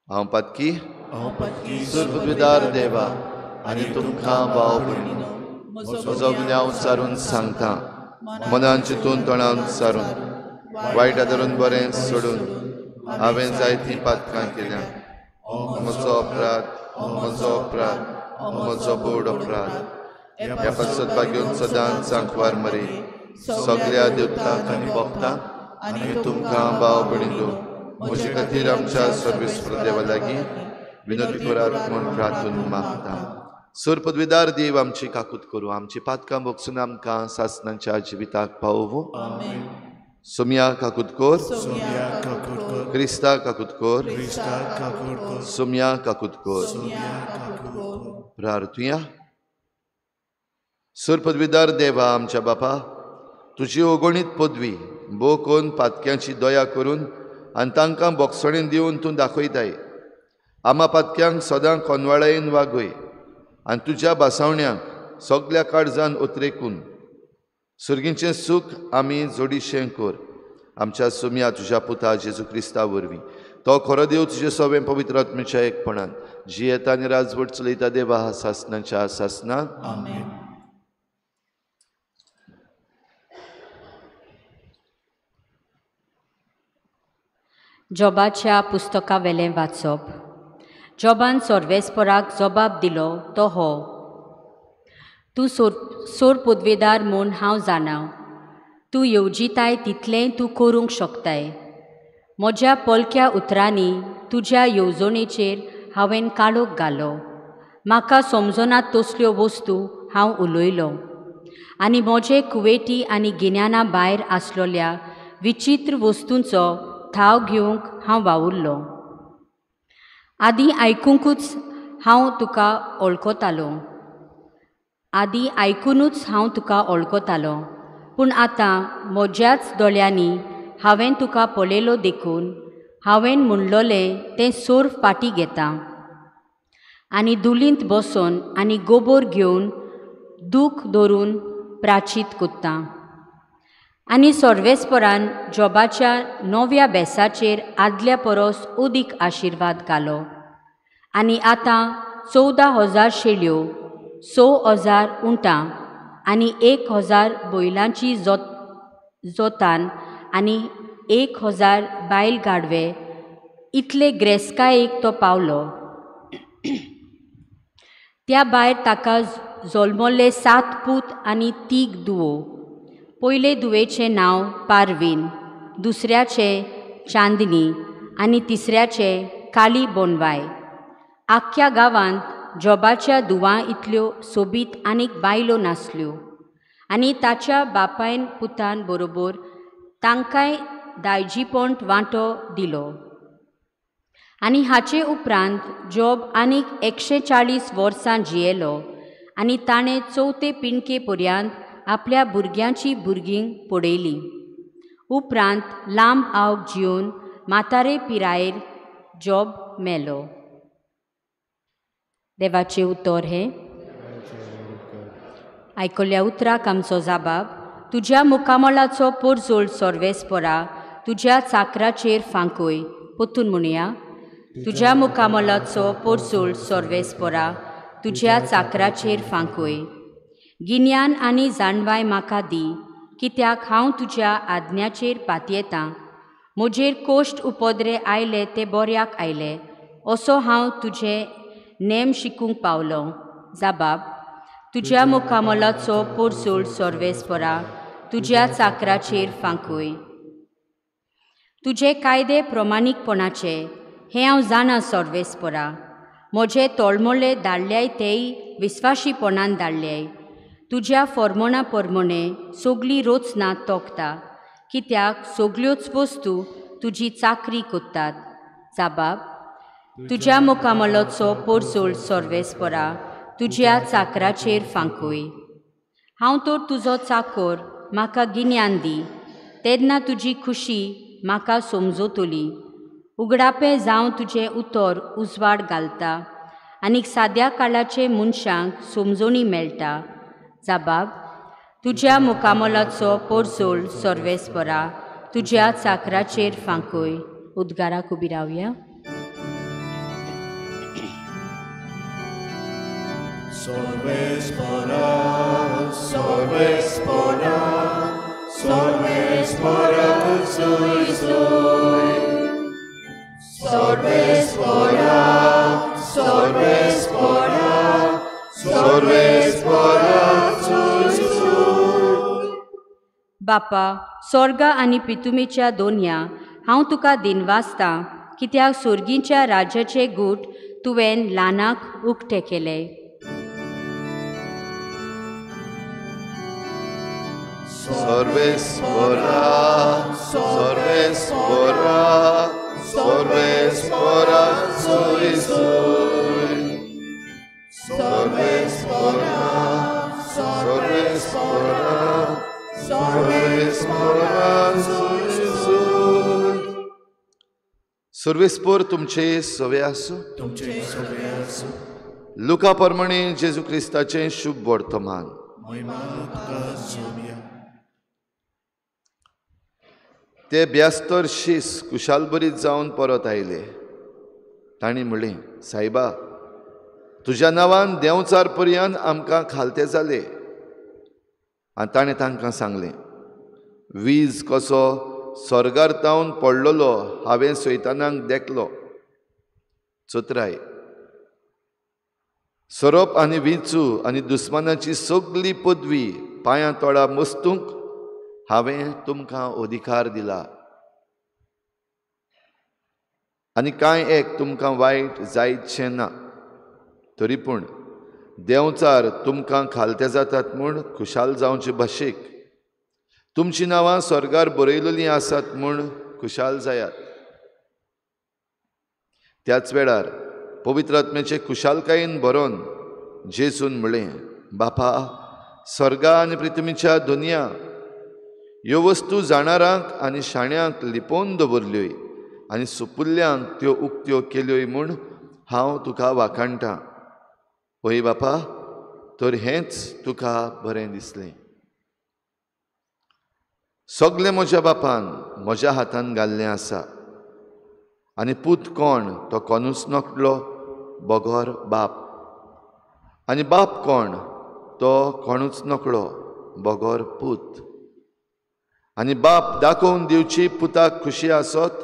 हांव पातकी सुर्बुद्विदार देवा आनी तुमकां भाव भयणींनो म्हजो गुन्यांव सारून सांगता, मनान चिंतून तोंडान सारून वायट आदरून बरें सोडून हांवें जायतीं पातकां केल्या. म्हजो अपराध, म्हजो अपराध, म्हजो बोड अपराध. ह्या पासत भाग्योन सदांच सांकवार मरे सगळ्या देवतांक आनी भक्तांक आनी तुमकां भाव भयणींनो म्हजे खातीर आमच्या सर्वेस्पर देवा लागीं विनोदी करात म्हूण प्रार्थून मागता. सर पदवीदार देव आमची काकूत करूं, आमची पातकां भोगसून आमकां सासणाच्या जिविताक पावोवं. सोम्या काकूत कर, क्रिस्ता काकूत कर, सोम्या काकूत कर. प्रार्थुया. सर पदवीदार देवा आमच्या बापा, तुजी अगणीत पदवी भोव करून पातक्यांची दया करून आनी तांकां बोगसणेन दिवन तूं दाखयताय. आमा पातक्यांक सदां कोनवाळायेन वागय आनी तुज्या भासावण्यांक सगल्या काळजान उतरेकून सुर्गींचें सूख आमी जोडीशें कर. आमच्या सुम्या तुज्या पुता जेजू क्रिस्ता वरवीं, तो खरो देव तुजे सवें पवित्र आत्म्याच्या एकपणान जियेता आनी राजवट चलयता देवा सासनाच्या सासनाक. जोबाच्या पुस्तका वेलें वाचप. जोबान सर्वेस्पराक जबाब दिलो तो हो, तूं सोर पदवेदार म्हूण हांव जाणा, तूं येवजिताय तितलेंय तूं करूंक शकताय. म्हज्या पोलक्या उतरांनी तुज्या येवजणेचेर हांवें काळोख घालो, म्हाका समजना तसल्यो वस्तू हांव उलयलो आनी म्हजे कुवेटी आनी गिन्याना भायर आसलोल्या विचित्र वस्तूंचो थाव घेवंक हांव वावुरलो. आदीं आयकुंकूच हांव तुका वळखतालो, आदीं आयकुनूच हांव तुका वळखतालो, पूण आतां म्हज्याच दोळ्यांनी हांवें तुका पळयलो देखून हांवें म्हणलोलें तें सोर्फ फाटीं घेता आनी दुलींत बसोन आनी गोबोर घेवन दूख धरून प्राचीत कोत्ता. आनी सर्वेस्परान जोबाच्या नव्या बेसाचेर आदल्या परस अदीक आशिर्वाद घालो आनी आतां 14,000 शेळ्यो, 6,000 उंटां आनी 1,000 बैलांची जोतान आनी 1,000 बायल गाडवे इतले ग्रेस्कायेक तो पावलो. त्या भायर ताका जल्मल्ले 7 पूत आनी 3 दुवो. पयले दुवेचें नांव पारवीन, दुसऱ्याचें चांदनी आनी तिसऱ्याचें काली बोनवाय. आख्ख्या गांवांत जोबाच्या दुवां इतल्यो सोबीत आनीक बायलो नासल्यो आनी ताच्या बापायन पुतान बरोबर तांकांय दायजीपण वांटो दिलो. आनी हाचे उपरांत जॉब आनीक 140 वर्सां जियेलो आनी ताणें चवथे पिणके पर्यंत आपल्या भुरग्यांची भुरगीं पडयलीं. उपरांत लांब आवक जिवन म्हातारे पिरायेर जॉब मेलो. देवाचें उतर हें. आयकल्ल्या उतराक आमचो जाबाब. तुज्या मुखामळाचो पोरजोळ सर्वेस्परा तुज्या चाकराचेर फांकय. पोतून म्हणया. तुज्या मुखामळाचो पोरजोळ सर्वेस्परा तुज्या चाकराचेर फांकय. गिन्यान आनी जाणवाय म्हाका दी, कित्याक हांव तुज्या आज्ञाचेर पातयेतां. म्हजेर कोश्ट उपद्रे आयले ते बऱ्याक आयले, असो हांव तुजे नेम शिकूंक पावलो. जाबाब. तुज्या मुखामळाचो पोरजोळ सर्वेस्परा तुज्या चाकराचेर फांकय. तुजे कायदे प्रमाणीकपणाचे हें हांव जाणा सर्वेस्परा. म्हजे तळमळे धाडल्याय तेय विस्वाशीपणान धाडल्याय. तुज्या फॉर्मोणा परमणे सगली रचना तोखता, कित्याक सगल्योच वस्तू तुजी चाकरी कोत्तात. जाबाब. तुज्या मुखामळाचो पोरजोळ सर्वेस्परा तुज्या चाकराचेर फांकय. हांव तर तुजो चाकोर, म्हाका गिन्यान दी, तेन्ना तुजी खुशी म्हाका समजतली. उगडापें जावं तुजें उतर उजवाड घालता आनी साद्या काळाचे मनशांक समजणी मेळटा. जाबाब. तुज्या मुखामळाचो पोरजोळ सर्वेस्परा तुज्या चाकराचेर फांकय. उद्गाराक उबी रावया. सर्वेस्परा सर्वेस्परा सर्वेस्परा सुई सुई. सर्वेस्परा सर्वेस्परा सर्वेस्परा सुई सुई. बापा स्वर्गा आनी पितुमेच्या दोनया, हांव तुका दिनवासतां, कित्याक सोर्गीच्या राज्याचे गूट तुवें ल्हानाक उक्ते केले. सर्वेस्परा सर्वेस्परा सर्वेस्परा सुई सुई. सर्वेस्परा सर्वेस्परा सर्वेस्परा सुई सुई. सर्वेस्पर तुमचे सवे आसूं. तुमचे सवे आसूं. लुका प्रमाणे जेजू क्रिस्ताचें शुभ वर्तमान. ते ब्यास्तर शीस कुशालबरीत जावन परत आयले. तांणी म्हणलें, सायबा, तुज्या नांवान देंवचार पर्यंत आमकां खालते जाले. आनी ताणें तांकां सांगलें, वीज कसो स्वर्गार तावन पडलेलो हांवें सैतानाक देखलो. चतराय, सोरोप आनी विंचू आनी दुस्मानाची सगली पदवी पांयां तोळा मस्तूंक हांवें तुमकां अधिकार दिला. आनी कांय एक तुमकां वायट जायतशें ना, तरी पूण देंवचार तुमकां खालते जातात म्हूण खुशाल जावचे भाशेक तुमचीं नांवां स्वर्गार बरयलेलीं आसात म्हूण खुशाल जायात. त्याच वेळार पवित्र आत्म्याचे खुशालकायेन भरोन जेजून म्हणलें, बापा, स्वर्गा आनी पृथ्वीच्या दुनिया ह्यो वस्तू जाणारांक आनी शाण्यांक लिपोवन दवरल्योय आनी सुपुल्ल्यांक त्यो उक्त्यो केल्योय म्हूण हांव तुका वाखाणटां. हय बापा, तर हेंच तुका बरें दिसलें. सगलें म्हज्या बापान म्हज्या हातान घाल्लें आसा, आनी पूत कोण तो कोणूच नकलो बगर बाप, आनी बाप कोण तो कोणूच नकळो बगर पूत, आनी बाप दाखोवन दिवची पुताक खुशी आसत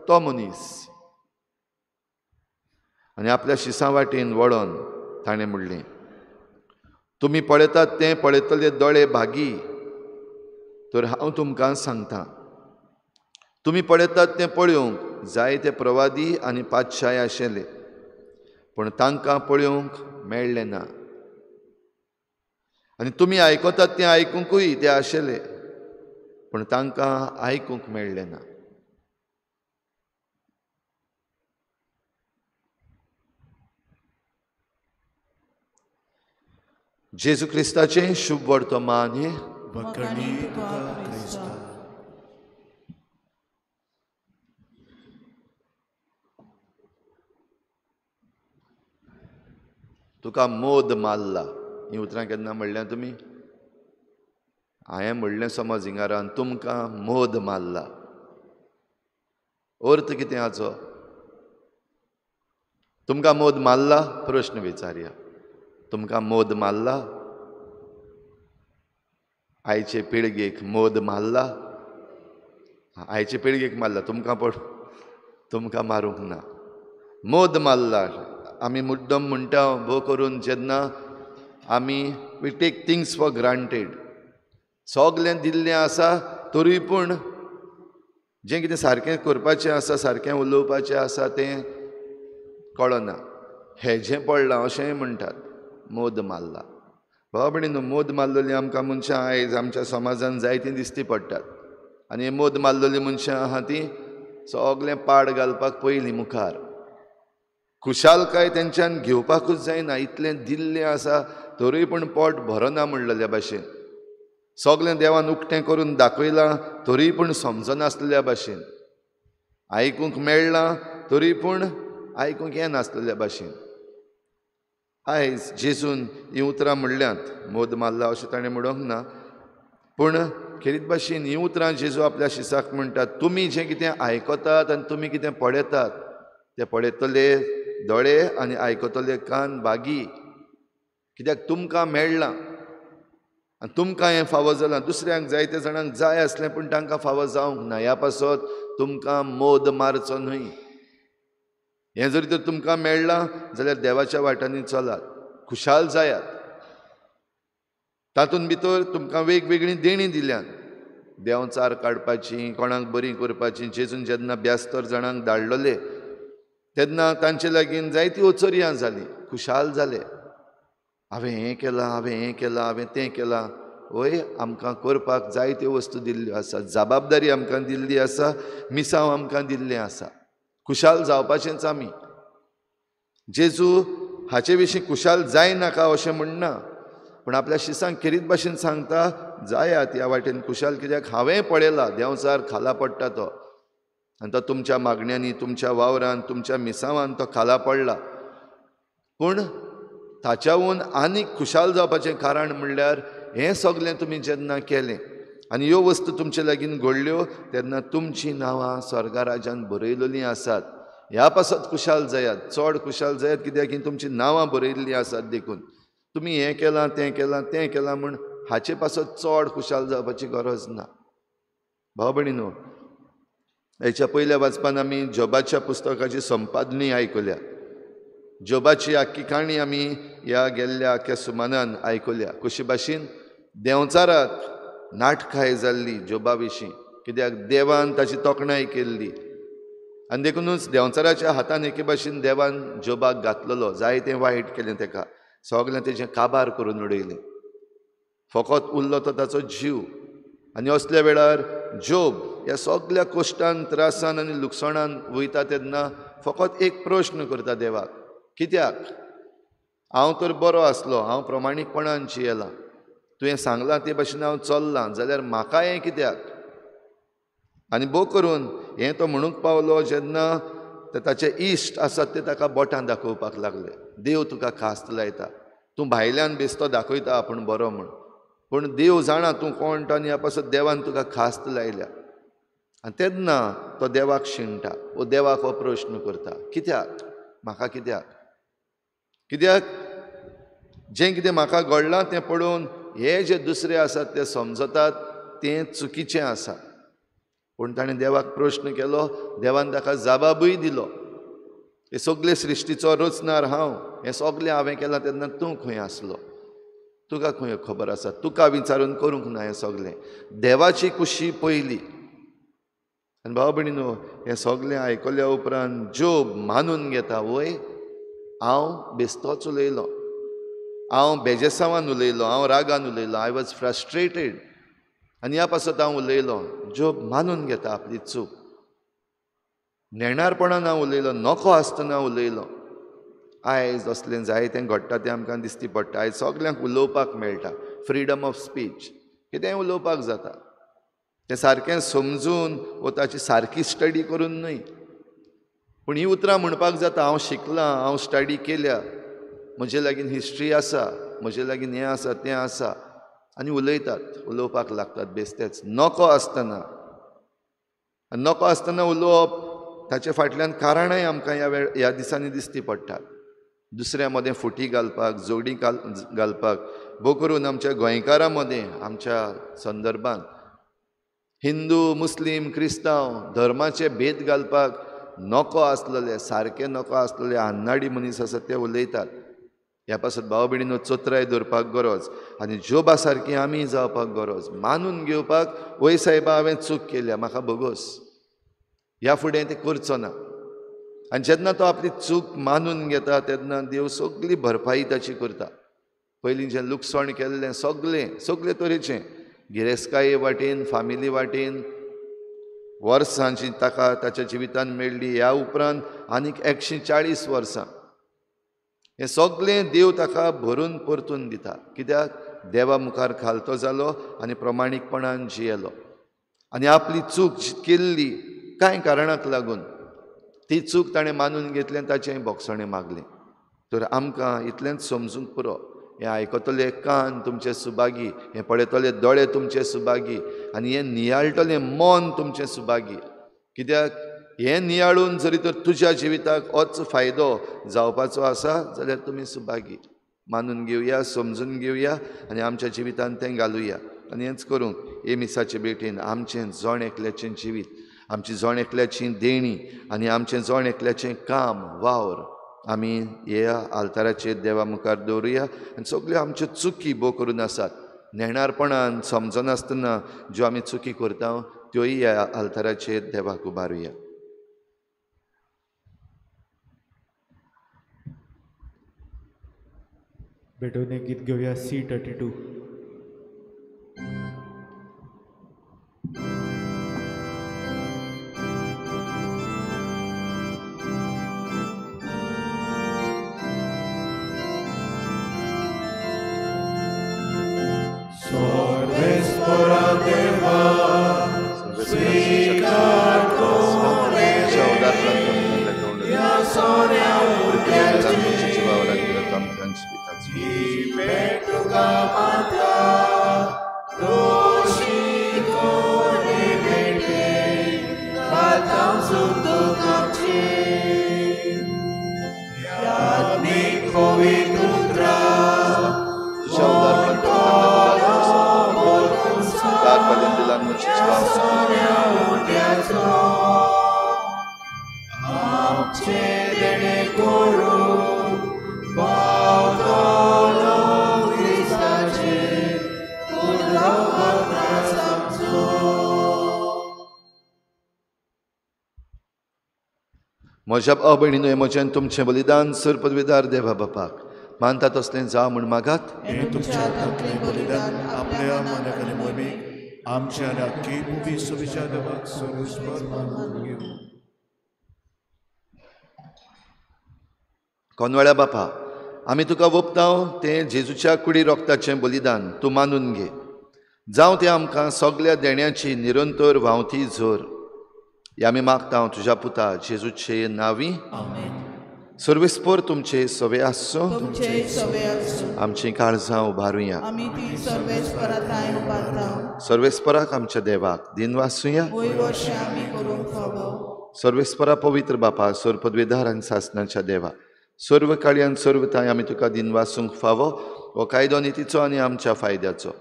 तो मनीस. आनी आपल्या शिसां वाटेन वळोन ताणें म्हणलें, तुमी पळयतात तें पळयतले दोळे भागी, तर हांव तुमकां सांगता, तुमी पळयतात तें पळोवंक जायते प्रवादी आनी पातशाय आशिल्ले, पूण तांकां पळोवंक मेळ्ळें ना, आनी तुमी आयकतात तें आयकुंकूय ते आशिल्ले, पूण तांकां आयकूंक मेळ्ळें ना. जेजू क्रिस्ताचें शुभ वर्तमान हें. तुका मोद मारला हीं उतरां केन्ना म्हणल्यां तुमी? हांवें म्हणलें समज हिंगारान तुमकां मोद मारला, अर्थ कितें हाचो? तुमकां मोद मारला? प्रश्न विचारया. तुमकां मोद मारला? आयचे पिळगेक मोद मारला? आयचे पिळगेक मारला, तुमकां पड तुमकां मारूंक ना. मोद मारला आमी मुद्दम म्हणटा भोव करून जेन्ना आमी we take things for granted. सगलें दिल्लें आसा तरूय पूण जें कितें सारकें करपाचें आसा, सारकें उलोवपाचें आसा तें कळना. हेजें पडलां अशेंय म्हणटात, मोद मारला. भाव भयणीनो, मोद मारलेली आमकां मनशां आयज आमच्या समाजान जायतीं दिसती पडटात. आनी मोद मारलेली मनशां आहा तीं सगलें पाड घालपाक पयलीं मुखार. खुशालकाय तेंच्यान घेवपाकूच जायना, इतलें दिल्लें आसा तरूय पूण पोट भरना म्हणलेल्या भाशेन. सगलें देवान उक्तें करून दाखयलां तरूय पूण समजनासलेल्या भाशेन. आयकूंक मेळ्ळां तरूय पूण आयकूंक येनासलेल्या भाशेन. आयज जेजून हीं उतरां म्हणल्यांत, मोद मारला अशें ताणें म्हणूंक ना, पूण खेरीत भाशेन हीं उतरां जेजू आपल्या शिसाक म्हणटात, तुमी जें कितें आयकतात आनी तुमी कितें पळयतात ते पळयतले दोळे आनी आयकतले कान बागी, कित्याक तुमकां मेळ्ळां आनी तुमकां हें फावो जालां. दुसऱ्यांक जायते जाणांक जाय आसलें पूण तांकां फावो जावंक ना. ह्या पासत तुमकां मोद मारचो न्हय. हें जरी तर तुमकां मेळ्ळां जाल्यार देवाच्या वाटांनी चलात, खुशाल जायात. तातूंत भितर तुमकां वेगवेगळीं देणीं दिल्यात, देंवचार काडपाची, कोणाक बरी करपाची. जेजून जेन्ना 72 जाणांक धाडलेले तेन्ना तांचे लागीं जायतीं ओचरयां जालीं, खुशाल जाले. हांवें हें केलां, हांवें हें केलां, हांवें तें केलां. वय, आमकां करपाक जायत्यो वस्तू दिल्ल्यो आसात, जबाबदारी आमकां दिल्ली आसा, मिसांव आमकां दिल्लें आसा. खुशाल जावपाचेंच आमी. जेजू हाचे विशीं खुशाल जायनाका अशें म्हणना, पूण आपल्या शिसांक खेरीत भाशेन सांगता, जायात ह्या वाटेन खुशाल, कित्याक हांवें पळयला देंवचार खाला पडटा तो, आनी तो तुमच्या मागण्यांनी, तुमच्या वावरान, तुमच्या मिसांवान तो खाला पडला. पूण ताच्याहून आनीक खुशाल जावपाचें कारण म्हणल्यार हें सगलें तुमी जेन्ना केलें आनी ह्यो वस्तू तुमचे लागीं घडल्यो तेन्ना तुमचीं नांवां स्वर्गा राज्यान बरयलेलीं आसात. ह्या पासत खुशाल जायात, चड खुशाल जायात, कित्याक ही तुमचीं नांवां बरयल्लीं आसात. देखून तुमी हें केलां, तें केलां, तें केलां म्हूण हाचे पासत चड खुशाल जावपाची गरज ना. भाव भयणीनो, हेच्या पयल्या वाचपान आमी जोबाच्या पुस्तकाची संपादनी आयकल्या. जोबाची आख्खी काणी आमी ह्या गेल्ल्या आख्ख्या सुमानान आयकल्या. कशी भाशेन देंवचाराक नाटकाय जाल्ली जोबा विशीं, कित्याक देवान ताची तोखणाय केल्ली आनी देखुनूच देंवचाराच्या हातान एके भाशेन देवान जोबाक घातलेलो. जायतें वायट केलें ताका, सगळें तेजें काबार करून उडयलें, फकत उरलो तो ताचो जीव. आनी असल्या वेळार जोब ह्या सगळ्या कश्टान, त्रासान आनी लुकसाणान वयता तेन्ना फकत एक प्रश्न करता देवाक, कित्याक हांव तर बरो आसलो, हांव प्रमाणीकपणान जियेलां, तुवें सांगलां ते भाशेन हांव चल्लां, जाल्यार म्हाका हें कित्याक? आनी भोव करून हें तो म्हणूंक पावलो जेन्ना ताचे इश्ट आसात ते ताका बोटां दाखोवपाक लागले, देव तुका खास्त लायता, तूं भायल्यान बेस्तो दाखयता आपूण बरो म्हूण, पूण देव जाणा तूं कोण तो आनी ह्या पासत देवान तुका खास्त लायल्या. आनी तेन्ना तो देवाक शिणटा, वो देवाक हो प्रश्न करता, कित्याक म्हाका, कित्याक, कित्याक जें कितें म्हाका घडलां तें पळोवन हे जे दुसरे आसात ते समजतात तें चुकीचें आसा. पूण ताणें देवाक प्रश्न केलो, देवान ताका जबाबूय दिलो, हे सगळे सृश्टीचो रचणार हांव, हें सगळें हांवें केलां तेन्ना तूं खंय आसलो, तुका खंय खबर आसा, तुका विचारून करूंक ना हें सगळें. देवाची कुशी पयली. आनी भाव भयणीनो, हें सगळें आयकल्या उपरांत जोब मानून घेता, वय हांव बेस्तोच उलयलो, हांव बेजेसांवान उलयलो, हांव रागान उलयलो, I was frustrated आनी ह्या पासत हांव उलयलो. जोब मानून घेता आपली चूक, नेणारपणान हांव उलयलो, नको आसतना उलयलो. आयज असलें जायतें घडटा तें आमकां दिसती पडटा. आयज सगल्यांक उलोवपाक मेळटा, फ्रिडम ऑफ स्पीच, कितेंय उलोवपाक जाता. तें सारकें समजून वो ताची सारकी स्टडी करून न्हय, पूण हीं उतरां म्हणपाक जाता. हांव शिकलां, हांव स्टडी केल्या, म्हजे लागीं हिस्ट्री आसा, म्हजे लागीं हें आसा तें आसा, आनी उलयतात, उलोवपाक लागतात बेस्तेच नको आसतना. नको आसतना उलोवप ताचे फाटल्यान कारणाय आमकां ह्या वेळ ह्या दिसांनी दिसती पडटात. दुसऱ्या मदें फुटी घालपाक, जोडी घालपाक, भोव करून आमच्या गोंयकारां मदें, आमच्या संदर्भान हिंदू मुस्लीम क्रिस्तांव धर्माचे भेद घालपाक नको आसलेले, सारके नको आसलेले अन्नाडी मनीस आसात ते उलयतात. ह्या पासत भाव भयणीनो चतुराय दवरपाक गरज आनी जोबा सारकी आमी जावपाक गरज, मानून घेवपाक वय सायबा हांवें चूक केल्या, म्हाका भोगोस, ह्या फुडें तें करचो ना. आनी जेन्ना तो आपली चूक मानून घेता तेन्ना देव सगली भरपाई ताची करता. पयलीं जें लुकसाण केल्लें सगलें, सगले तरेचें, गिरेस्तकाये वाटेन, फामिली वाटेन, वर्सां जी ताका ताच्या जिवितान मेळ्ळी, ह्या उपरांत आनीक 140 वर्सां, हें सगलें देव ताका भरून परतून दिता. कित्याक? देवा मुखार खालतो जालो आनी प्रमाणीकपणान जियेलो आनी आपली चूक केल्ली कांय कारणाक लागून ती चूक ताणें मानून घेतली आनी ताचें भोगसणें मागलें. तर आमकां इतलेंच समजूंक पुरो, हें आयकतले कान तुमचे सुभागी, हें पळयतले दोळे तुमचे सुभागी, आनी हें नियाळटलें मन तुमचें सुभागी. कित्याक हें नियाळून जरी तर तुज्या जिविताक होच फायदो जावपाचो आसा जाल्यार तुमी सुभागी. मानून घेवया, समजून घेवया आनी आमच्या जिवितान तें घालुया. आनी हेंच करूंक हे मिसाचे भेटेन आमचें जण एकल्याचें जिवीत, आमची जण एकल्याची देणी आनी आमचें जण एकल्याचें काम वावर आमी ह्या आल्ताराचेर देवा मुखार दवरुया. आनी सगल्यो आमच्यो चुकी भोव करून आसात, नेणारपणान समजनासतना ज्यो आमी चुकी करता त्योय ह्या आल्ताराचेर देवाक उबारुया. भेटवणे गीत घेवया C32. म्हज्या भाव भयणीनो, हें म्हजें तुमचें बलिदान सर पदवीदार देवा बापाक मानता तसलें जावं म्हूण मागात. हें तुमच्या हातांतलें बलिदान आपल्या मनाक आनी मोमीक आमच्या आनी आख्खी भुमी सुविचार देवाक सर्वेस्पर मानून घेवं. कोनवेळ्या बापा, आमी तुका वोपताव तें जेजूच्या कुडी रोगताचें बलिदान तूं मानून घे. जावं तें आमकां सगल्या देण्याची निरंतर व्हांवती झर. ह्या आमी मागता तुज्या पुता जेजूचे नांवी. सर्वेस्पर तुमचे सवे आसचो, आमची काळजां उबारुया. सर्वेस्पराक आमच्या देवाक दिनवासुया. सर्वेस्परा पवित्र बापा, सर्व पदवीधार आनी सासनाच्या देवा, सर्व काळयान सर्व थांय आमी तुका दिनवासूंक फावो. हो कायदो नितीचो आनी आमच्या फायद्याचो.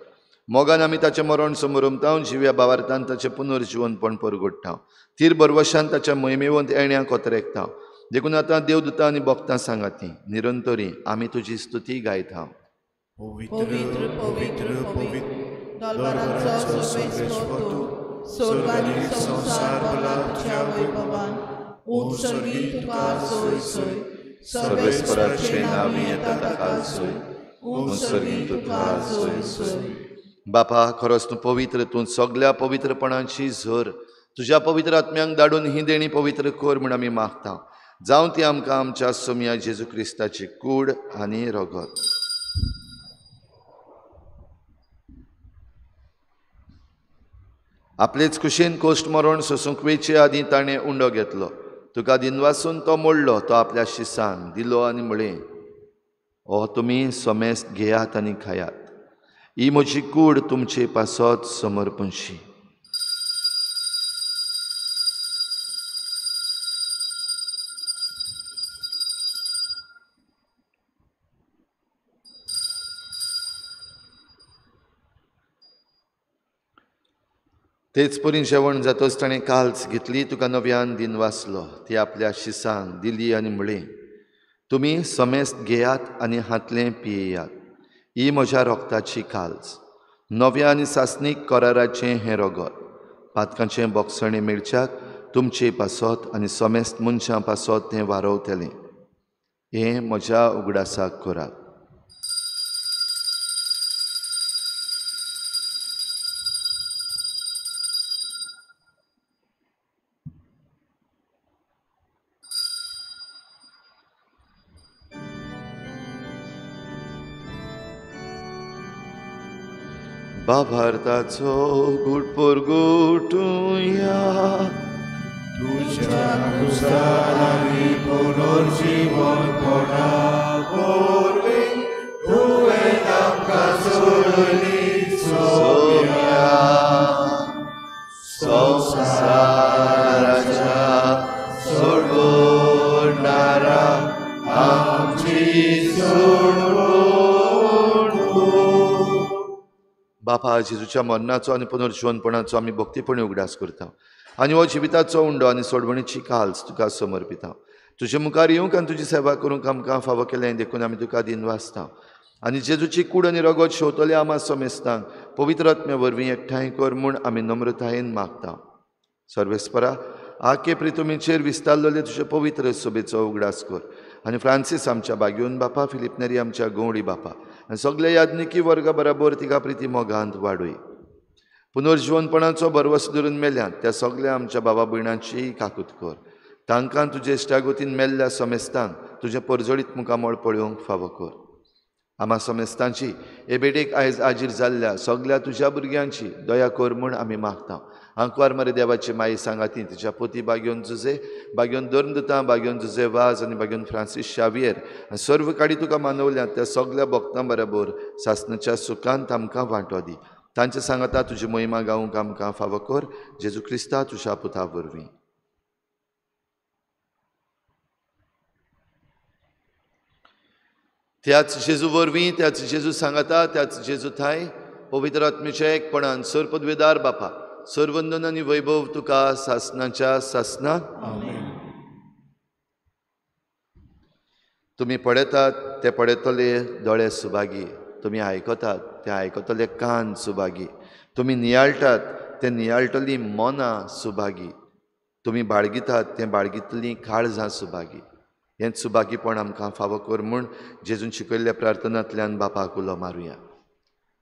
मोगान आमी ताचें मरण समरमताव, जिव्या बावार्थान ताचें पुनर्जिवनपण परगोडटाव, तीर बरवशान ताच्या मोहिमेवंत येण्या कोतरेकताव. देखून आतां देवदूतां आनी भक्तां सांगाती निरंतरी आमी तुजी स्तुती गायता. पवित्र पवित्र पवित्र दरबाराचो सर्वेस्पर तूं, स्वर्ग आनी संवसार भरला तुज्या वैभवान. उंच सर्गी तुका सोय सोय, सर्वेस्पराचे नांवी येता ताका सोय, उंच सर्गी तुका सोय सोय. बापा, खरोच तूं पवित्र, तूं सगल्या पवित्रपणाची झर. तुज्या पवित्र आत्म्यांक धाडून ही देणी पवित्र कर म्हूण आमी मागता. जावं ती आमकां आमच्या सोमया जेजू क्रिस्ताची कूड आनी रगत. आपलेच कुशीन कोश्ट मरण सोसूंक वेचे आदीं ताणें उंडो घेतलो, तुका दिनवासून तो मोडलो, तो आपल्या शिसांक दिलो आनी म्हळें, हो तुमी समेस्त घेयात आनी खायात, ही म्हजी कूड तुमचे पासत समर्पणशी. तेच परी जेवण जातच ताणें काल्स घेतली, तुका नव्यान दिनवासलो, ती आपल्या शिसांक दिली आनी म्हळें, तुमी समेस्त घेयात आनी हांतलें पियेयात, ही म्हज्या रोगताची काल्स, नव्या आनी सासणीक कराराचें हें रगत, पातकांचें बोगसणें मेळच्याक तुमचे पासत आनी समेस्त मनशां पासत तें वारवतलें. हें म्हज्या उगडासाक करात. बाभारताचो गुटपोर गुटुया, तुझ्या कुसारांनी पुनर्जीवनपणा वरवीं तुवें आमकां सोडली सोम्या, संवसाराच्या सोडवणारा आमची सोडवण. बापा, जेजूच्या मरणाचो आनी पुनर्जीवनपणाचो आमी भक्तीपणी उगडास करता आनी हो जिविताचो उंडो आनी सोडवणीची काल्स तुका समर्पिता. तुजे मुखार येवंक आनी तुजी सेवा करूंक आमकां फावो केलें देखून आमी तुका दिनवासता आनी जेजूची कूड आनी रगत शेवतले आमा समेस्तांक पवित्र आत्म्या वरवीं एकठांय कर म्हूण आमी नम्रतायेन मागता. सर्वेस्परा, आके प्रितुमीचेर विस्तारलेले तुजे पवित्र सभेचो उगडास कर आनी फ्रांसीस आमच्या बागयोन बापा, फिलीप नेरी आमच्या गवळी बापा आनी सगळे याज्ञिकी वर्गा बराबर तिका प्रिती मोगांत वाडय. पुनर्जीवनपणाचो भरवस धरून मेल्यात त्या सगळ्या आमच्या बाबा भयणांची काकूत कर. तांकां तुजे इश्टागतीन मेल्ल्या समेस्तांक तुजें परजळीत मुखामळ पळोवंक फावो कर. आमा समेस्तांची हे भेटेक आयज आजीर जाल्ल्या सगळ्या तुज्या भुरग्यांची दया कर म्हूण आमी मागता. आंकवार मरे देवाची माई सांगाती तिच्या पोती बागयोन जुजे, बागयोन धर्मदुतां, बागयोन जुजे वाज आनी बागयोन फ्रांसीस शावियर आनी सर्व काडी तुका मानवल्यात त्या सगळ्या भक्तां बराबर सासणाच्या सुखांत आमकां वांटो दी. तांचे सांगाता तुजी महिमा गावंक आमकां फावो कर, जेजू क्रिस्ता तुज्या पुता वरवीं. त्याच जेजू वरवीं, त्याच जेजू सांगाता, त्याच जेजू थांय पवित्र आत्म्याच्या एकपणान सर पदवेदार बापा, सर्वंदन आनी वैभव तुका सासणाच्या सासणाक. तुमी पळयतात ते पळयतले दोळे सुभागी, तुमी आयकतात ते आयकतले कान सुभागी, तुमी नियाळटात ते नियाळटली मनां सुभागी, तुमी बाळगितात ते बाळगितलीं काळजां सुभागी. हें सुभागीपण आमकां फावो कर म्हूण जेजून शिकयल्ल्या प्रार्थनांतल्यान बापाक उलो मारुया.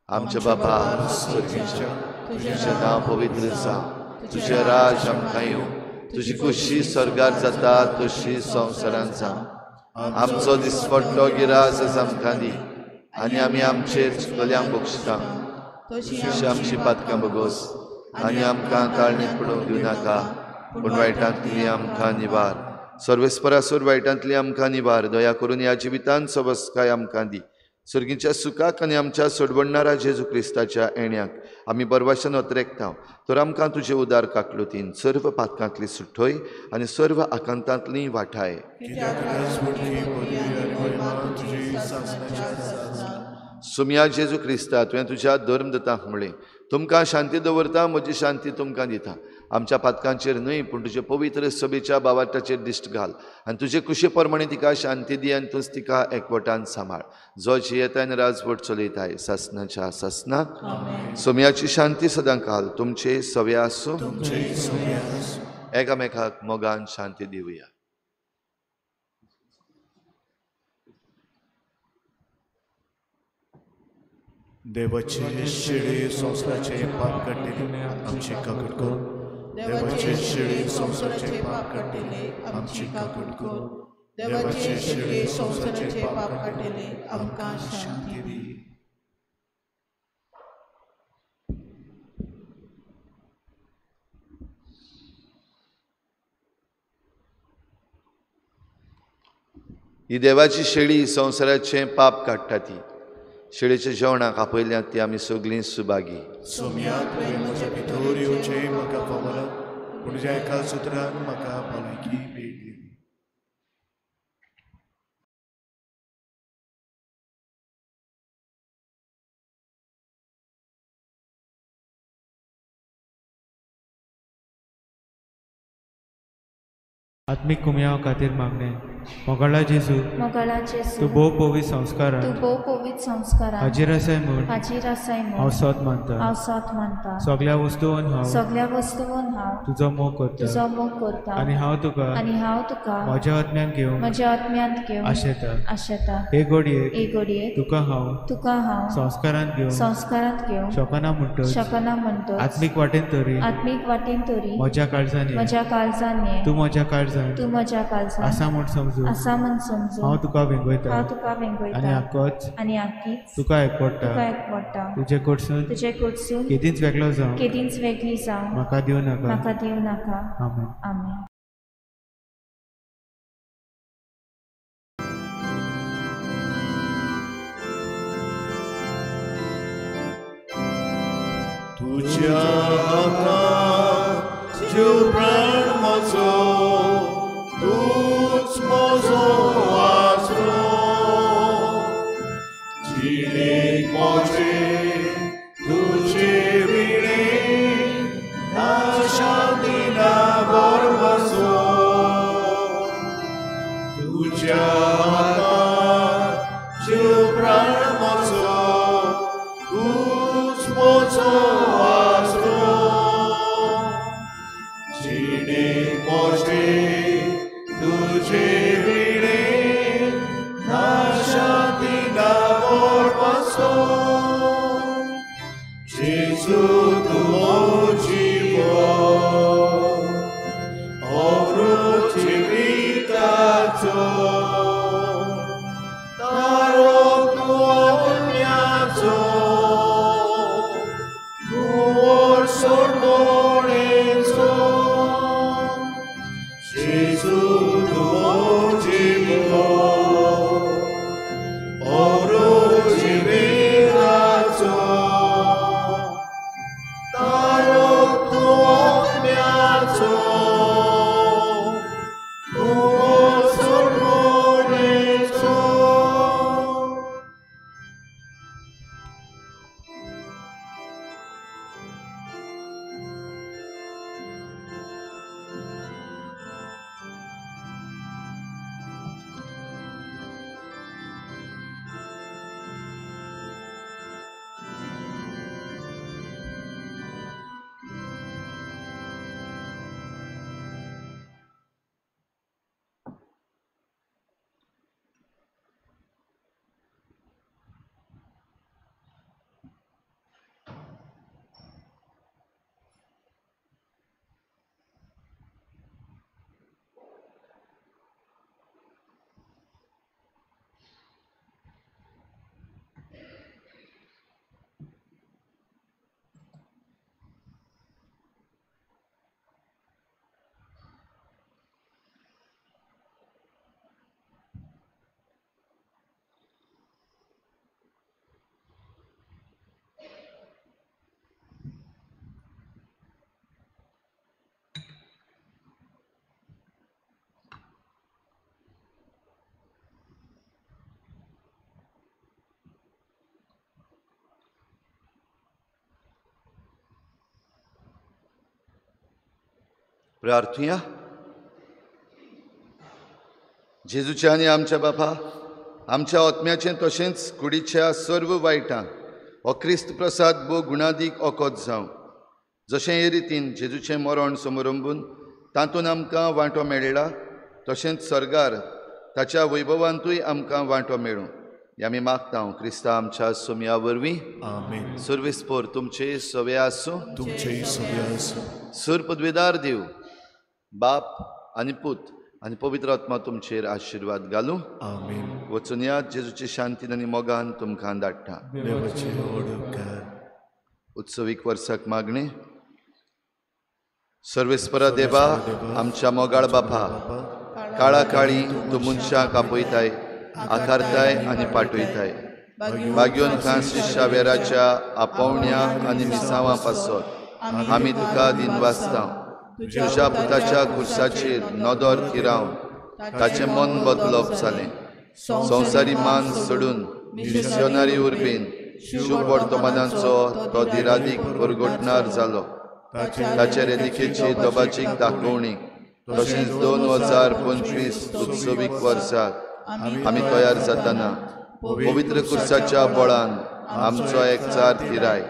आमच्या बापा स्वर्गीच्या, तुजें नांव पवित्र जावं, तुजें राज आमकां येवं, तुजी खुशी स्वर्गार जाता तशी संवसारांत जावं. आमचो दिसपट्टो गिरास आमकां दी आनी आमी आमचेर चुकल्यांक बक्षिता तशी आमची पातकां बगोस आनी आमकां ताळणेंत पडूंक दिवं नाका, पूण वायटांतली आमकां निवार. सर्वेस्परासूर वायटांतली आमकां निवार. दया करून ह्या जिवितांत सवस्काय आमकां दी. सर्गीच्या सुखाक आनी आमच्या सोडवणणारा जेजू क्रिस्ताच्या येण्याक आमी बरवाशन अत्रेकता तर आमकां तुजे उदार काकलुतीन सर्व पातकांतली सुठोय आनी सर्व आकांतांतली वाठाय. सुमया जेजू क्रिस्ता, तुवें तुज्या धर्मदतांक म्हळें, तुमकां शांती दवरता, म्हजी शांती तुमकां दिता. आमच्या पातकांचेर न्हय पूण तुजे पवित्र सभेच्या बावाटाचेर दिश्ट घाल आनी तुजे कुशे प्रमाणे तिका शांती दी आनी तूंच तिका एकवटान सांबाळ, जो जियेता आनी राजवट चलयताय सासणाच्या सासणाक. सोम्याची शांती सदां काल तुमचे सवे आसूं. एकामेकाक मोगान शांती दिवया. देवाचे शिळे संवसाराचे पाप काडटले आमचे काकूट कर. देवाचे शेळी संवसाराचे पाप काडटले आमची काकूट कर. देवाचे शेळी संवसाराचे पाप काडटले आमकां शांती दी. ही देवाची शेळी संवसाराचें पाप काडटा ती शेळीच्या जेवणाक आपयल्यात ती आमी सगळीं सुभागी. सोम्या तुवें म्हज्या भितर येवचें म्हाका फावना, पूण तुज्या एका सुत्रान म्हाका भलायकी मेळ्ळी. आत्मीक कुमयाव खातीर मागणें. मोगाळा जेजू, तूं भोव पवित्र संस्कारान हाजीर आसाय म्हूण हांव सत मानता. सगळ्या वस्तून हांव तुजो मोग करता आनी हांव तुका म्हज्या आत्म्यान घेवंक आशेता. हे घडयेक तुका हांव संस्कारांत घेवंक शकना म्हणटच आत्मीक वाटेन तरी म्हज्या काळजान ये, तूं म्हज्या काळजान आसा म्हूण समजू हांव तुका वेंगयता आनी आक्कीच तुका एकवटा. तुजे कडसून केदींच वेगळो जावं म्हाका दिवं नाका. आमेन. आमेन. तुज्या हातांत जीव प्राण म्हजो, तूंच म्हजो आसरो. जिणेक म्हजे तुजे विणें ना शांती ना भरवंसो. तुज्या हातांत जीव प्राण म्हजो, तूंच म्हजो आसरो. जिणेक म्हजे तुझे विणे ना शांती ना भरवंसो. जेजू तूं जीवन अमृत जिविताचो, तारो तूं आत्म्याचो, तूं सोडवणेचो. जेजू तूं जीवन अमृत जिविताचो, तारो तूं आत्म्याचो, तूं सोडवणेचो. प्रार्थुया. जेजूच्या आनी आमच्या बापा, आमच्या आत्म्याचें तशेंच कुडीच्या सर्व वायटां हो क्रिस्त प्रसाद भोव गुणादीक ओकोत जावं. जशें हे रितीन जेजूचें मरण समरंबून तातूंत आमकां वांटो मेळ्ळा, तशेंच सर्गार ताच्या वैभवांतूय आमकां वांटो मेळूं. आमी मागता क्रिस्ता आमच्या सोमया वरवीं. आमेन. सुर्विस्पोर तुमचे सवे आसूं, तुमचेय सवे आसूं. सूर पदवेदार देव बाप आनी पूत आनी पवित्र आत्मा तुमचेर आशिर्वाद घालूं. आमेन. वचून यात जेजूची शांतीन आनी मोगान तुमकां धाडटा. देवाचे व्हड उपकार. उत्सवीक वर्साक मागणें. सर्वेस्परा देवा, आमच्या मोगाळ बापा, काळा काळी तूं मनशाक आपयताय, आकारताय आनी पाठयताय. भाग्योन फ्रांसीस शावेराच्या आपोवण्या आनी मिसांवां पासत आमी तुका दिनवासता. तुज्या पुताच्या कुर्साचेर नदर थिरावन ताचें मन बदलप जालें. संवसारी मान सोडून मिशनरी उर्बेन शुभ वर्तमानाचो तो दिरादीक परगटणार जालो. ताचे रेलिकेची दबाजीक दाखोवणी तशेंच 2025 उत्सवीक वर्साक आमी तयार जातना पवित्र कुर्साच्या बळान आमचो एकचार थिराय.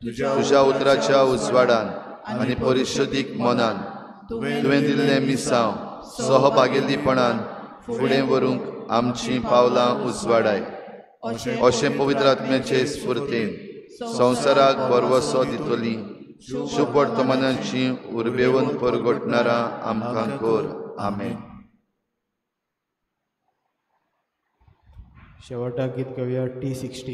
तुज्या उतराच्या उजवाडान आनी परिशदीक मनान तुवें दिल्लें मिसांव सहभागेल्लीपणान फुडें व्हरूंक आमचीं पावलां उजवाडाय. अशें पवित्र आत्म्याचे स्फुर्तीन संवसाराक भरवसो दितली शुभ वर्तमानाची उर्बेवन परगटणारां आमकां कर. आमेन. शेवटाक गीत गावया T60.